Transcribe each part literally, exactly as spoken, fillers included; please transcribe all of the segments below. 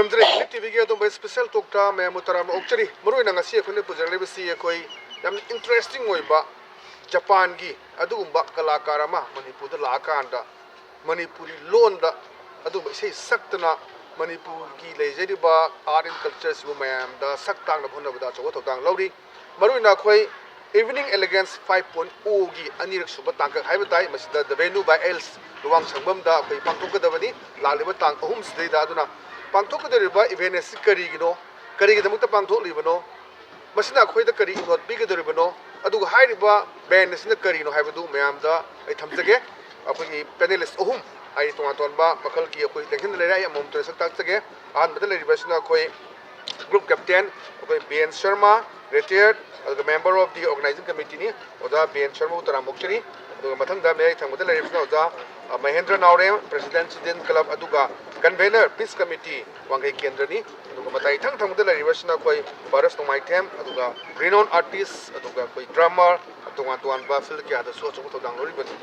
ꯊꯝꯖꯔꯤ꯫ ꯏꯂꯤꯛ ꯇꯤꯚꯤꯒꯤ ꯑꯗꯨꯝꯕ special talkꯇ ꯃꯌꯥꯝꯕꯨ ꯇꯔꯥꯝꯅ ꯑꯣꯛꯆꯔꯤ꯫ ꯃꯔꯨꯑꯣꯏꯅ ꯉꯁꯤ ꯑꯩꯈꯣꯏꯅ ꯄꯨꯖꯔꯛꯂꯤꯕꯁꯤ ꯑꯩꯈꯣꯏ ꯌꯥꯝꯅ interesting ꯑꯣꯏꯕ ꯖꯄꯥꯟꯒꯤ ꯑꯗꯨꯒꯨꯝꯕ ꯀꯂꯥꯀꯥꯔ ꯑꯃ ꯃꯅꯤꯄꯨꯔꯗ ꯂꯥꯛꯑꯀꯥꯟꯗ ꯃꯅꯤꯄꯨꯔꯤ ꯂꯣꯟꯗ ꯑꯗꯨꯝꯕ ꯏꯁꯩ ꯁꯛꯇꯅ ꯃꯅꯤꯄꯨꯔꯒꯤ ꯂꯩꯖꯔꯤꯕ art and cultureꯁꯤꯕꯨ ꯃꯌꯥꯝꯗ ꯁꯛ ꯇꯥꯛꯅꯕ ꯍꯣꯠꯅꯕꯗ ꯑꯆꯧꯕ ꯊꯧꯗꯥꯡ ꯂꯧꯔꯤ꯫ ꯃꯔꯨꯑꯣꯏꯅ ꯑꯩꯈꯣꯏ Evening Elegance five point oꯒꯤ ꯑꯅꯤꯔꯛ ꯁꯨꯕ ꯇꯥꯡꯀꯛ ꯍꯥꯏꯕ ꯇꯥꯏ꯫ ꯃꯁꯤꯗ The Venue by L ꯁ ꯂꯨꯋꯥꯡ ꯁꯪꯕꯝꯗ ꯑꯩꯈꯣꯏ ꯄꯥꯡꯊꯣꯛꯀꯗꯕꯅꯤ꯫ ꯂꯥꯛꯂꯤꯕ ꯇꯥꯡ ꯑꯍꯨꯝꯁꯤꯗꯩꯗ꯫ ꯑꯗꯨꯅ ꯄꯥꯡꯊꯣꯛꯀꯗꯧꯔꯤꯕ event ꯑꯁꯤ ꯀꯔꯤꯒꯤꯅꯣ, ꯀꯔꯤꯒꯤꯗꯃꯛꯇ ꯄꯥꯡꯊꯣꯛꯂꯤꯕꯅꯣ, ꯃꯁꯤꯅ ꯑꯩꯈꯣꯏꯗ ꯀꯔꯤ ꯏꯅꯣꯠ ꯄꯤꯒꯗꯧꯔꯤꯕꯅꯣ, ꯑꯗꯨꯒ ꯍꯥꯏꯔꯤꯕ band ꯑꯁꯤꯅ ꯀꯔꯤꯅꯣ ꯍꯥꯏꯕꯗꯨ ꯃꯌꯥꯝꯗ ꯑꯩ ꯊꯝꯖꯒꯦ꯫ ꯑꯩꯈꯣꯏꯒꯤ panelist ꯑꯍꯨꯝ, ꯑꯩ ꯇꯣꯉꯥꯟ ꯇꯣꯉꯥꯟꯕ ꯃꯈꯜꯒꯤ ꯑꯩꯈꯣꯏ ꯂꯦꯡꯁꯤꯟꯗ ꯂꯩꯔꯦ꯫ ꯑꯩ ꯑꯃꯃꯝꯇ ꯁꯛ ꯇꯥꯛꯆꯒꯦ꯫ ꯑꯍꯥꯟꯕꯗ ꯂꯩꯔꯤꯕꯁꯤꯅ ꯑꯩꯈꯣꯏ group captain ꯑꯩꯈꯣꯏ ꯕꯤ ꯑꯦꯟ ꯁꯔꯃ, retired, ꯑꯗꯨꯒ member of the organizing committeeꯅꯤ꯫ ꯑꯣꯖꯥ ꯕꯤ ꯑꯦꯟ ꯁꯔꯃꯕꯨ ꯇꯔꯥꯝꯅ ꯑꯣꯛꯆꯔꯤ꯫ ꯑꯗꯨꯒ ꯃꯊꯪꯗ ꯃꯌꯥꯏ ꯊꯪꯕꯗ ꯂꯩꯔꯤꯕꯁꯤꯅ ꯑꯣꯖꯥ, ꯑ, ꯃꯍꯦꯟꯗ꯭ꯔ ꯅꯥꯎꯔꯦꯝ, president student club, ꯑꯗꯨꯒ convener peace committee ꯋꯥꯡꯈꯩ ꯀꯦꯟꯗ꯭ꯔꯅꯤ꯫ ꯑꯗꯨꯒ ꯃꯇꯥꯏ ꯏꯊꯪ ꯊꯪꯕꯗ ꯂꯩꯔꯤꯕꯁꯤꯅ ꯑꯩꯈꯣꯏ ꯄꯥꯔꯁ ꯅꯣꯡꯃꯥꯏꯊꯦꯝ, ꯑꯗꯨꯒ renowned artist, ꯑꯗꯨꯒ ꯑꯩꯈꯣꯏ drummer, ꯇꯣꯉꯥꯟ ꯇꯣꯉꯥꯟꯕ fieldꯀꯌꯥꯗꯁꯨ ꯑꯆꯧꯕ ꯊꯧꯗꯥꯡ ꯂꯧꯔꯤꯕꯅꯤ꯫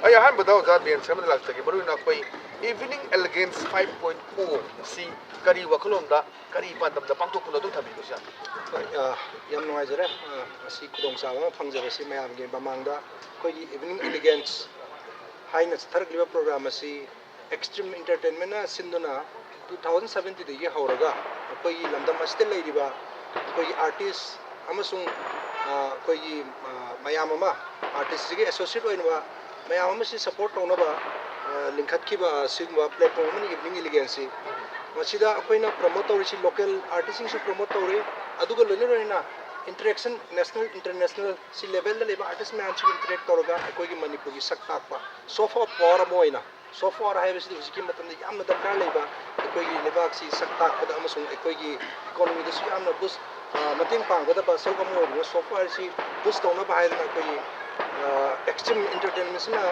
ꯑꯩ ꯑꯍꯥꯟꯕꯗ ꯑꯣꯖꯥ ꯕꯤ ꯑꯦꯟ ꯁꯔꯃꯗ ꯂꯥꯛꯆꯒꯦ꯫ ꯃꯔꯨꯑꯣꯏꯅ ꯑꯩꯈꯣꯏ Evening Elegance five point o ꯁꯤ ꯀꯔꯤ ꯋꯥꯈꯜꯂꯣꯟꯗ, ꯀꯔꯤ ꯄꯥꯟꯗꯝꯗ ꯄꯥꯡꯊꯣꯛꯄꯅꯣ ꯑꯗꯨꯝ ꯊꯝꯕꯤꯌꯨ, ꯁꯥꯔ꯫ ꯍꯣꯏ, ꯑ, ꯌꯥꯝ ꯅꯨꯡꯉꯥꯏꯖꯔꯦ꯫ ꯑ, ꯉꯁꯤ ꯈꯨꯗꯣꯡꯆꯥꯕ ꯑꯃ ꯐꯪꯖꯕꯁꯤ ꯃꯌꯥꯝꯒꯤ ꯃꯃꯥꯡꯗ ꯑꯩꯈꯣꯏꯒꯤ Evening Elegance ꯍꯥꯏꯅ ꯆꯠꯊꯔꯛꯂꯤꯕ program ꯑꯁꯤ Xtreme Entertainmentꯅ ꯁꯤꯟꯗꯨꯅ two thousand seventeenꯗꯒꯤ ꯍꯧꯔꯒ ꯑꯩꯈꯣꯏꯒꯤ ꯂꯝꯗꯝ ꯑꯁꯤꯗ ꯂꯩꯔꯤꯕ ꯑꯩꯈꯣꯏꯒꯤ artist ꯑꯃꯁꯨꯡ, ꯑ, ꯑꯩꯈꯣꯏꯒꯤ, ꯑ, ꯃꯌꯥꯝ ꯑꯃ artistꯁꯤꯒꯤ associate ꯑꯣꯏꯅꯕ ꯃꯌꯥꯝ ꯑꯃꯁꯤ support ꯇꯧꯅꯕ, ꯑ, ꯂꯤꯡꯈꯠꯈꯤꯕ ꯑꯁꯤꯒꯨꯝꯕ platform ꯑꯃꯅꯤ Evening Eleganceꯁꯤ꯫ ꯃꯁꯤꯗ ꯑꯩꯈꯣꯏꯅ promote ꯇꯧꯔꯤꯁꯤ local artistꯁꯤꯡꯁꯨ promote ꯇꯧꯔꯤ, ꯑꯗꯨꯒ ꯂꯣꯏꯅ ꯂꯣꯏꯅꯅ interaction, national, international ꯁꯤ levelꯗ ꯂꯩꯕ artist ꯃꯌꯥꯝꯁꯤꯒ interact ꯇꯧꯔꯒ ꯑꯩꯈꯣꯏꯒꯤ ꯃꯅꯤꯄꯨꯔꯒꯤ ꯁꯛ ꯇꯥꯛꯄ, soft power ꯑꯃ ꯑꯣꯏꯅ, soft power ꯍꯥꯏꯕꯁꯤꯗꯤ ꯍꯧꯖꯤꯛꯀꯤ ꯃꯇꯝꯗ ꯌꯥꯝꯅ ꯗꯔꯀꯥꯔ ꯂꯩꯕ, ꯑꯩꯈꯣꯏꯒꯤ ꯂꯩꯕꯥꯛꯁꯤ ꯁꯛ ꯇꯥꯛꯄꯗ ꯑꯃꯁꯨꯡ ꯑꯩꯈꯣꯏꯒꯤ economyꯗꯁꯨ ꯌꯥꯝꯅ boost, ꯑ, ꯃꯇꯦꯡ ꯄꯥꯡꯒꯗꯕ ꯁꯔꯨꯛ ꯑꯃ ꯑꯣꯏꯕꯅ, soft powerꯁꯤ boost ꯇꯧꯅꯕ ꯍꯥꯏꯗꯅ ꯑꯩꯈꯣꯏꯒꯤ, ꯑ, Xtreme Entertainmentꯁꯤꯅ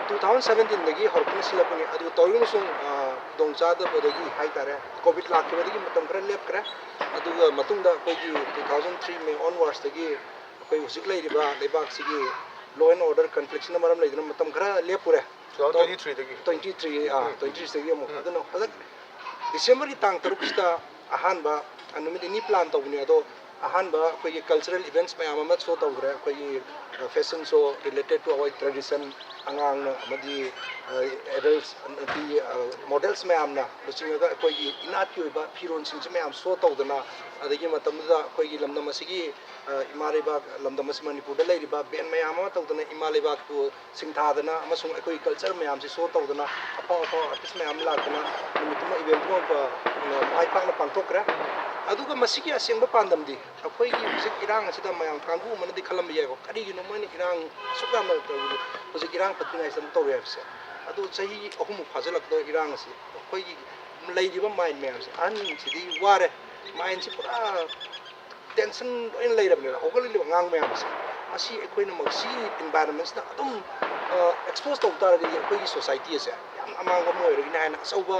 two thousand seventeenꯗꯒꯤ ꯍꯧꯔꯛꯇꯨꯅ ꯁꯤꯜꯂꯛꯄꯅꯤ꯫ ꯑꯗꯨ ꯇꯧꯔꯤꯕ ꯑꯃꯁꯨꯡ, ꯑ, ꯈꯨꯗꯣꯡꯆꯥꯗꯕꯗꯒꯤ ꯍꯥꯏꯇꯥꯔꯦ, COVID ꯂꯥꯛꯈꯤꯕꯗꯒꯤ ꯃꯇꯝ ꯈꯔ ꯂꯦꯞꯈ꯭ꯔꯦ꯫ ꯑꯗꯨꯒ ꯃꯇꯨꯡꯗ ꯑꯩꯈꯣꯏꯒꯤ two thousand three May onwardsꯇꯒꯤ ꯑꯩꯈꯣꯏ ꯍꯧꯖꯤꯛ ꯂꯩꯔꯤꯕ ꯂꯩꯕꯥꯛꯁꯤꯒꯤ law and order conflictꯁꯤꯅ ꯃꯔꯝ ꯂꯩꯗꯨꯅ ꯃꯇꯝ ꯈꯔ ꯂꯦꯞꯄꯨꯔꯦ꯫ Two thousand twenty-threeꯗꯒꯤ꯫ Twenty-three, ꯑꯥ, ꯎꯝ꯫ Twenty-threeꯗꯒꯤ ꯑꯃꯨꯛ꯫ ꯎꯝ꯫ ꯑꯗꯨꯅ ꯍꯟꯗꯛ ꯗꯤꯁꯦꯝꯕꯔꯒꯤ ꯇꯥꯡ ꯇꯔꯨꯛꯁꯤꯗ ꯑꯍꯥꯟꯕ, ꯑ, ꯅꯨꯃꯤꯠ ꯅꯤꯅꯤ ꯄ꯭ꯂꯥꯟ ꯇꯧꯕꯅꯦ, ꯑꯗꯣ ꯑꯍꯥꯟꯕ ꯑꯩꯈꯣꯏꯒꯤ cultural events ꯃꯌꯥꯝ ꯑꯃ ꯁꯣ ꯇꯧꯈ꯭ꯔꯦ꯫ ꯑꯩꯈꯣꯏꯒꯤ, ꯑ, fashion show related to our tradition, ꯑꯉꯥꯡꯅ ꯑꯃꯗꯤ, ꯑ, adults, ꯅꯨꯄꯤ, ꯑ, models ꯃꯌꯥꯝꯅ ꯂꯨꯆꯤꯡꯉꯒ ꯑꯩꯈꯣꯏꯒꯤ ꯏꯅꯥꯠꯀꯤ ꯑꯣꯏꯕ ꯐꯤꯔꯣꯜꯁꯤꯡꯁꯤ ꯃꯌꯥꯝ ꯁꯣ ꯇꯧꯗꯅ, ꯑꯗꯒꯤ ꯃꯇꯝꯗꯨꯗ ꯑꯩꯈꯣꯏꯒꯤ ꯂꯝꯗꯝ ꯑꯁꯤꯒꯤ, ꯑ, ꯏꯃꯥ ꯂꯩꯕꯥꯛ, ꯂꯝꯗꯝ ꯑꯁꯤ ꯃꯅꯤꯄꯨꯔꯗ ꯂꯩꯔꯤꯕ band ꯃꯌꯥꯝ ꯑꯃ ꯇꯧꯗꯅ ꯏꯃꯥ ꯂꯩꯕꯥꯛꯄꯨ ꯁꯤꯡꯊꯥꯗꯅ ꯑꯃꯁꯨꯡ ꯑꯩꯈꯣꯏꯒꯤ culture ꯃꯌꯥꯝꯁꯤ ꯁꯣ ꯇꯧꯗꯅ ꯑꯐꯥꯎ ꯑꯐꯥꯎ artist ꯃꯌꯥꯝ ꯂꯥꯛꯇꯅ ꯅꯨꯃꯤꯠ ꯑꯃ event ꯑꯃ ꯄ-, ꯃꯥꯏ ꯄꯥꯛꯅ ꯄꯥꯡꯊꯣꯛꯈ꯭ꯔꯦ꯫ ꯑꯗꯨꯒ ꯃꯁꯤꯒꯤ ꯑꯁꯦꯡꯕ ꯄꯥꯟꯗꯝꯗꯤ ꯑꯩꯈꯣꯏꯒꯤ ꯍꯧꯖꯤꯛ ꯏꯔꯥꯡ ꯑꯁꯤꯗ ꯃꯌꯥꯝ ꯀꯥꯡꯕꯨ ꯑꯃꯅꯗꯤ ꯈꯜꯂꯝꯕ ꯌꯥꯏꯀꯣ, "ꯀꯔꯤꯒꯤꯅꯣ ꯃꯣꯏꯅ ꯏꯔꯥꯡ ꯑꯁꯨꯛ ꯌꯥꯝꯅ ꯇꯧꯔꯤꯗꯣ? ꯍꯧꯖꯤꯛ ꯏꯔꯥꯡ ꯐꯠꯇ꯭ꯔꯤꯉꯩꯁꯤꯗ ꯑꯃꯨꯛ ꯇꯧꯔꯦ" ꯍꯥꯏꯕꯁꯦ꯫ ꯑꯗꯨ ꯆꯍꯤ ꯑꯍꯨꯝꯃꯨꯛ ꯐꯥꯖꯤꯜꯂꯛꯄꯗ ꯏꯔꯥꯡ ꯑꯁꯤ ꯑꯩꯈꯣꯏꯒꯤ ꯂꯩꯔꯤꯕ mind ꯃꯌꯥꯝꯁꯦ, ꯑꯍꯟꯁꯤꯗꯤ ꯋꯥꯔꯦ, mindꯁꯤ ꯄꯨꯔꯥ tension ꯂꯣꯏꯅ ꯂꯩꯔꯕꯅꯦꯕ, ꯍꯧꯒꯠꯂꯛꯂꯤꯕ ꯑꯉꯥꯡ ꯃꯌꯥꯝꯁꯦ꯫ ꯃꯁꯤ ꯑꯩꯈꯣꯏꯅ ꯃꯁꯤ environmentꯁꯤꯗ ꯑꯗꯨꯝ, ꯑ, expose ꯇꯧ ꯇꯥꯔꯒꯗꯤ ꯑꯩꯈꯣꯏꯒꯤ society ꯑꯁꯦ ꯌꯥꯝ ꯑꯃꯥꯡꯕ ꯑꯃ ꯑꯣꯏꯔꯒꯅꯤ ꯍꯥꯏꯅ ꯑꯆꯧꯕ,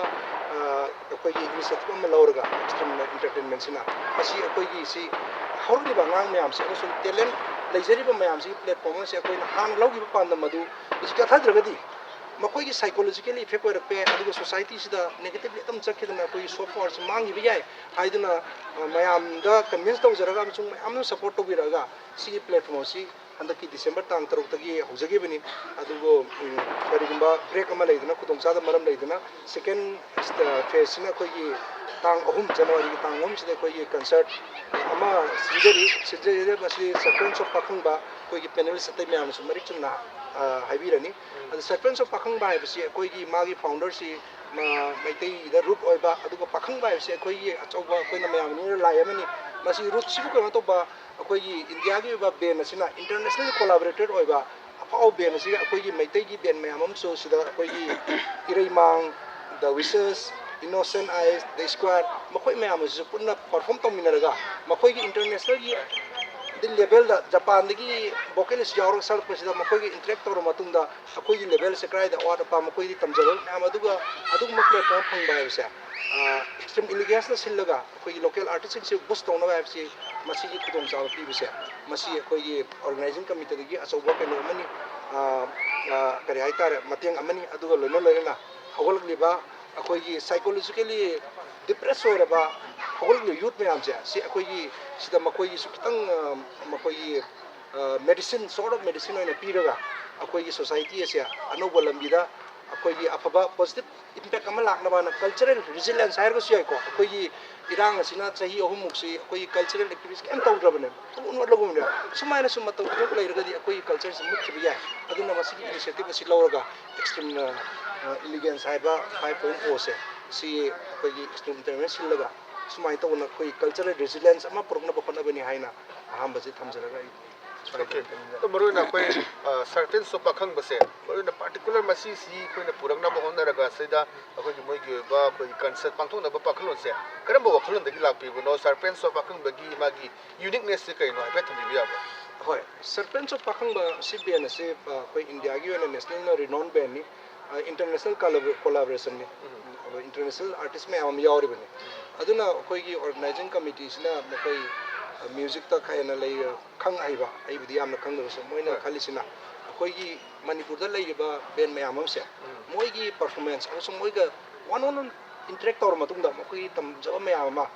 ꯑ, ꯑꯩꯈꯣꯏꯒꯤ initiative ꯑꯃ ꯂꯧꯔꯒ extreme entertainmentꯁꯤꯅ ꯃꯁꯤ ꯑꯩꯈꯣꯏꯒꯤ ꯁꯤ ꯍꯧꯔꯛꯂꯤꯕ ꯑꯉꯥꯡ ꯃꯌꯥꯝꯁꯦ ꯑꯃꯁꯨꯡ talent ꯂꯩꯖꯔꯤꯕ ꯃꯌꯥꯝꯁꯤꯒꯤ platform ꯑꯁꯦ ꯑꯩꯈꯣꯏꯅ ꯍꯥꯟꯅ ꯂꯧꯈꯤꯕ ꯄꯥꯟꯗꯝ ꯑꯗꯨ ꯍꯧꯖꯤꯛ ꯆꯠꯊꯗ꯭ꯔꯒꯗꯤ ꯃꯈꯣꯏꯒꯤ psychologically effect ꯑꯣꯏꯔꯛꯄ ꯌꯥꯏ, ꯑꯗꯨꯒ societyꯁꯤꯗ negatively ꯑꯗꯨꯝ ꯆꯠꯈꯤꯗꯅ ꯑꯩꯈꯣꯏꯒꯤ soft powerꯁꯤ ꯃꯥꯡꯈꯤꯕ ꯌꯥꯏ ꯍꯥꯏꯗꯨꯅ, ꯑ, ꯃꯌꯥꯝꯗ convince ꯇꯧꯖꯔꯒ ꯑꯃꯁꯨꯡ ꯃꯌꯥꯝꯅ support ꯇꯧꯕꯤꯔꯛꯑꯒ ꯁꯤꯒꯤ platform ꯑꯁꯤ ꯍꯟꯗꯛꯀꯤ ꯗꯤꯁꯦꯝꯕꯔ ꯇꯥꯡ ꯇꯔꯨꯛꯇꯒꯤ ꯍꯧꯖꯈꯤꯕꯅꯤ꯫ ꯑꯗꯨꯕꯨ, ꯎꯝ, ꯀꯔꯤꯒꯨꯝꯕ break ꯑꯃ ꯂꯩꯗꯅ, ꯈꯨꯗꯣꯡꯆꯥꯗꯕ ꯃꯔꯝ ꯂꯩꯗꯅ, second, ꯑ, phaseꯁꯤꯅ ꯑꯩꯈꯣꯏꯒꯤ ꯇꯥꯡ ꯑꯍꯨꯝ, ꯖꯅꯋꯥꯔꯤꯒꯤ ꯇꯥꯡ ꯑꯍꯨꯝꯁꯤꯗ ꯑꯩꯈꯣꯏꯒꯤ concert ꯑꯃ ꯁꯤꯟꯖꯔꯤ꯫ ꯁꯤꯟꯖꯔꯤꯕ ꯑꯁꯤ Serpents of ꯄꯥꯈꯪꯕ, ꯑꯩꯈꯣꯏꯒꯤ panelist ꯑꯇꯩ ꯃꯌꯥꯝꯅꯁꯨ ꯃꯔꯤꯛ ꯆꯨꯝꯅ, ꯑ, ꯍꯥꯏꯕꯤꯔꯅꯤ꯫ ꯑꯗꯨ Serpents of ꯄꯥꯈꯪꯕ ꯍꯥꯏꯕꯁꯤ ꯑꯩꯈꯣꯏꯒꯤ ꯃꯥꯒꯤ founderꯁꯤ ꯃ-, ꯃꯩꯇꯩꯗ root ꯑꯣꯏꯕ, ꯑꯗꯨꯒ ꯄꯥꯈꯪꯕ ꯍꯥꯏꯕꯁꯤ ꯑꯩꯈꯣꯏꯒꯤ ꯑꯆꯧꯕ, ꯑꯩꯈꯣꯏꯅ ꯃꯌꯥꯝ ꯅꯤꯡꯅ ꯂꯥꯏ ꯑꯃꯅꯤ꯫ ꯃꯁꯤ rootꯁꯤꯕꯨ ꯀꯩꯅꯣ ꯇꯧꯕ, ꯑꯩꯈꯣꯏꯒꯤ ꯏꯟꯗꯤꯌꯥꯒꯤ ꯑꯣꯏꯕ band ꯑꯁꯤꯅ internationally collaborated ꯑꯣꯏꯕ ꯑꯐꯥꯎꯕ band ꯑꯁꯤꯒ ꯑꯩꯈꯣꯏꯒꯤ ꯃꯩꯇꯩꯒꯤ band ꯃꯌꯥꯝ ꯑꯃꯁꯨ ꯁꯤꯗ ꯑꯩꯈꯣꯏꯒꯤ ꯏꯔꯩꯃꯥꯡ, The Wishes, Innocent Eyes, The Square, ꯃꯈꯣꯏ ꯃꯌꯥꯝ ꯑꯁꯤꯁꯨ ꯄꯨꯟꯅ perform ꯇꯧꯃꯤꯟꯅꯔꯒ ꯃꯈꯣꯏꯒꯤ internationalꯒꯤ levelꯗ ꯖꯄꯥꯟꯗꯒꯤ vocalist ꯌꯥꯎꯔꯒ ꯁꯛꯂꯛꯄꯁꯤꯗ ꯃꯈꯣꯏꯒ interact ꯇꯧꯔꯕ ꯃꯇꯨꯡꯗ ꯑꯩꯈꯣꯏꯒꯤ levelꯁꯦ ꯀꯗꯥꯏꯗ ꯑꯋꯥꯠ ꯑꯄꯥ ꯃꯈꯣꯏꯗꯤ ꯇꯝꯖꯕ ꯃꯌꯥꯝ ꯑꯗꯨꯒ ꯑꯗꯨꯒꯨꯝꯕ platform ꯐꯪꯕ ꯍꯥꯏꯕꯁꯦ, ꯑ, Extreme Eleganceꯅ ꯁꯤꯜꯂꯒ ꯑꯩꯈꯣꯏꯒꯤ local artistꯁꯤꯡꯁꯤ boost ꯇꯧꯅꯕ ꯍꯥꯏꯕꯁꯤ ꯃꯁꯤꯒꯤ ꯈꯨꯗꯣꯡꯆꯥꯕ ꯄꯤꯕꯁꯦ, ꯃꯁꯤ ꯑꯩꯈꯣꯏꯒꯤ organizing committeeꯗꯒꯤ ꯑꯆꯧꯕ ꯀꯩꯅꯣ ꯑꯃꯅꯤ, ꯑ, ꯑ, ꯀꯔꯤ ꯍꯥꯏꯇꯥꯔꯦ, ꯃꯇꯦꯡ ꯑꯃꯅꯤ꯫ ꯑꯗꯨꯒ ꯂꯣꯏꯅ ꯂꯣꯏꯅꯅ ꯍꯧꯒꯠꯂꯛꯂꯤꯕ ꯑꯩꯈꯣꯏꯒꯤ psychologically depressed ꯑꯣꯏꯔꯕ ꯍꯧꯒꯠꯂꯛꯂꯤꯕ youth ꯃꯌꯥꯝꯁꯦ, ꯁꯤ ꯑꯩꯈꯣꯏꯒꯤ ꯁꯤꯗ ꯃꯈꯣꯏꯒꯤꯁꯨ ꯈꯤꯇꯪ, ꯑ, ꯃꯈꯣꯏꯒꯤ medicine, sort of medicine ꯑꯣꯏꯅ ꯄꯤꯔꯒ, ꯑꯩꯈꯣꯏꯒꯤ society ꯑꯁꯦ ꯑꯅꯧꯕ ꯂꯝꯕꯤꯗ ꯑꯩꯈꯣꯏꯒꯤ ꯑꯐꯕ positive impact ꯑꯃ ꯂꯥꯛꯅꯕꯅ cultural resilience ꯍꯥꯏꯔꯒꯁꯨ ꯌꯥꯏꯀꯣ꯫ ꯑꯩꯈꯣꯏꯒꯤ ꯏꯔꯥꯡ ꯑꯁꯤꯅ ꯆꯍꯤ ꯑꯍꯨꯝꯃꯨꯛꯁꯤ ꯑꯩꯈꯣꯏꯒꯤ cultural activist ꯀꯩꯝ ꯇꯧꯗ꯭ꯔꯕꯅꯦꯕ, ꯄꯨꯡꯃꯨꯠ ꯃꯨꯠꯂꯒꯨꯝꯕꯅꯦꯕ꯫ ꯁꯨꯃꯥꯏꯅ ꯁꯨꯝ ꯃꯇꯧ ꯊꯣꯛ ꯂꯩꯔꯒꯗꯤ ꯑꯩꯈꯣꯏꯒꯤ culture ꯁꯤ ꯃꯨꯠꯈꯤꯕ ꯌꯥꯏ꯫ ꯑꯗꯨꯅ ꯃꯁꯤꯒꯤ initiative ꯑꯁꯤ ꯂꯧꯔꯒ extreme, ꯑ, elegance ꯍꯥꯏꯕ five point O ꯁꯦ, ꯁꯤ ꯑꯩꯈꯣꯏꯒꯤ extreme entertainment ꯁꯤꯜꯂꯒ ꯁꯨꯃꯥꯏꯅ ꯇꯧꯗꯅ ꯑꯩꯈꯣꯏ cultural resilience ꯑꯃ ꯄꯨꯔꯛꯅꯕ ꯍꯣꯠꯅꯕꯅꯤ ꯍꯥꯏꯅ ꯑꯍꯥꯟꯕꯁꯤ ꯊꯝꯖꯔꯒ ꯑꯩ ꯁ꯭ꯋꯥꯏꯗ Okay. ꯀꯩꯅꯣꯗ ꯑꯗꯣ ꯃꯔꯨꯑꯣꯏꯅ ꯑꯩꯈꯣꯏ, ꯑ, Serpents of ꯄꯥꯈꯪꯕꯁꯦ, ꯃꯔꯨꯑꯣꯏꯅ particular ꯃꯁꯤꯁꯤ ꯑꯩꯈꯣꯏꯅ ꯄꯨꯔꯛꯅꯕ ꯍꯣꯠꯅꯔꯒ ꯁꯤꯗ ꯑꯩꯈꯣꯏꯒꯤ ꯃꯣꯏꯒꯤ ꯑꯣꯏꯕ ꯑꯩꯈꯣꯏꯒꯤ concert ꯄꯥꯡꯊꯣꯛꯅꯕ ꯋꯥꯈꯜꯂꯣꯟꯁꯦ ꯀꯔꯝꯕ ꯋꯥꯈꯜꯂꯣꯟꯗꯒꯤ ꯂꯥꯛꯄꯤꯕꯅꯣ? Serpents of ꯄꯥꯈꯪꯕꯒꯤ ꯃꯥꯒꯤ uniqueness ꯁꯦ ꯀꯩꯅꯣ ꯍꯥꯏꯐꯦꯠ ꯊꯝꯕꯤꯕ ꯌꯥꯕ꯭ꯔꯥ? ꯍꯣꯏ, Serpents of ꯄꯥꯈꯪꯕ ꯁꯤ band ꯑꯁꯤ, ꯑ, ꯑꯩꯈꯣꯏ ꯏꯟꯗꯤꯌꯥꯒꯤ ꯑꯣꯏꯅ national ꯅ renowned band ꯅꯤ꯫ ꯑ, international collabo-, collaboration ꯅꯤ꯫ ꯑꯗꯣ international artist ꯃꯌꯥꯝ ꯑꯃ ꯌꯥꯎꯔꯤꯕꯅꯤ꯫ ꯑꯗꯨꯅ ꯑꯩꯈꯣꯏꯒꯤ organizing committee ꯁꯤꯅ ꯃꯈꯣꯏ, ꯑ, music ꯇ ꯈꯔ ꯍꯦꯟꯅ ꯂꯩ, ꯈꯪ ꯍꯩꯕ, ꯑꯩꯕꯨꯗꯤ ꯌꯥꯝꯅ ꯈꯪꯗ꯭ꯔꯁꯨ, ꯃꯣꯏꯅ ꯍꯣꯏ꯫ ꯈꯜꯂꯤꯁꯤꯅ ꯑꯩꯈꯣꯏꯒꯤ ꯃꯅꯤꯄꯨꯔꯗ ꯂꯩꯔꯤꯕ band ꯃꯌꯥꯝ ꯑꯃꯁꯦ ꯃꯣꯏꯒꯤ performance ꯑꯃꯁꯨꯡ ꯃꯣꯏꯒ one on one interact ꯇꯧꯔ ꯃꯇꯨꯡꯗ ꯃꯈꯣꯏꯒꯤ ꯇꯝꯖꯕ ꯃꯌꯥꯝ ꯑꯃ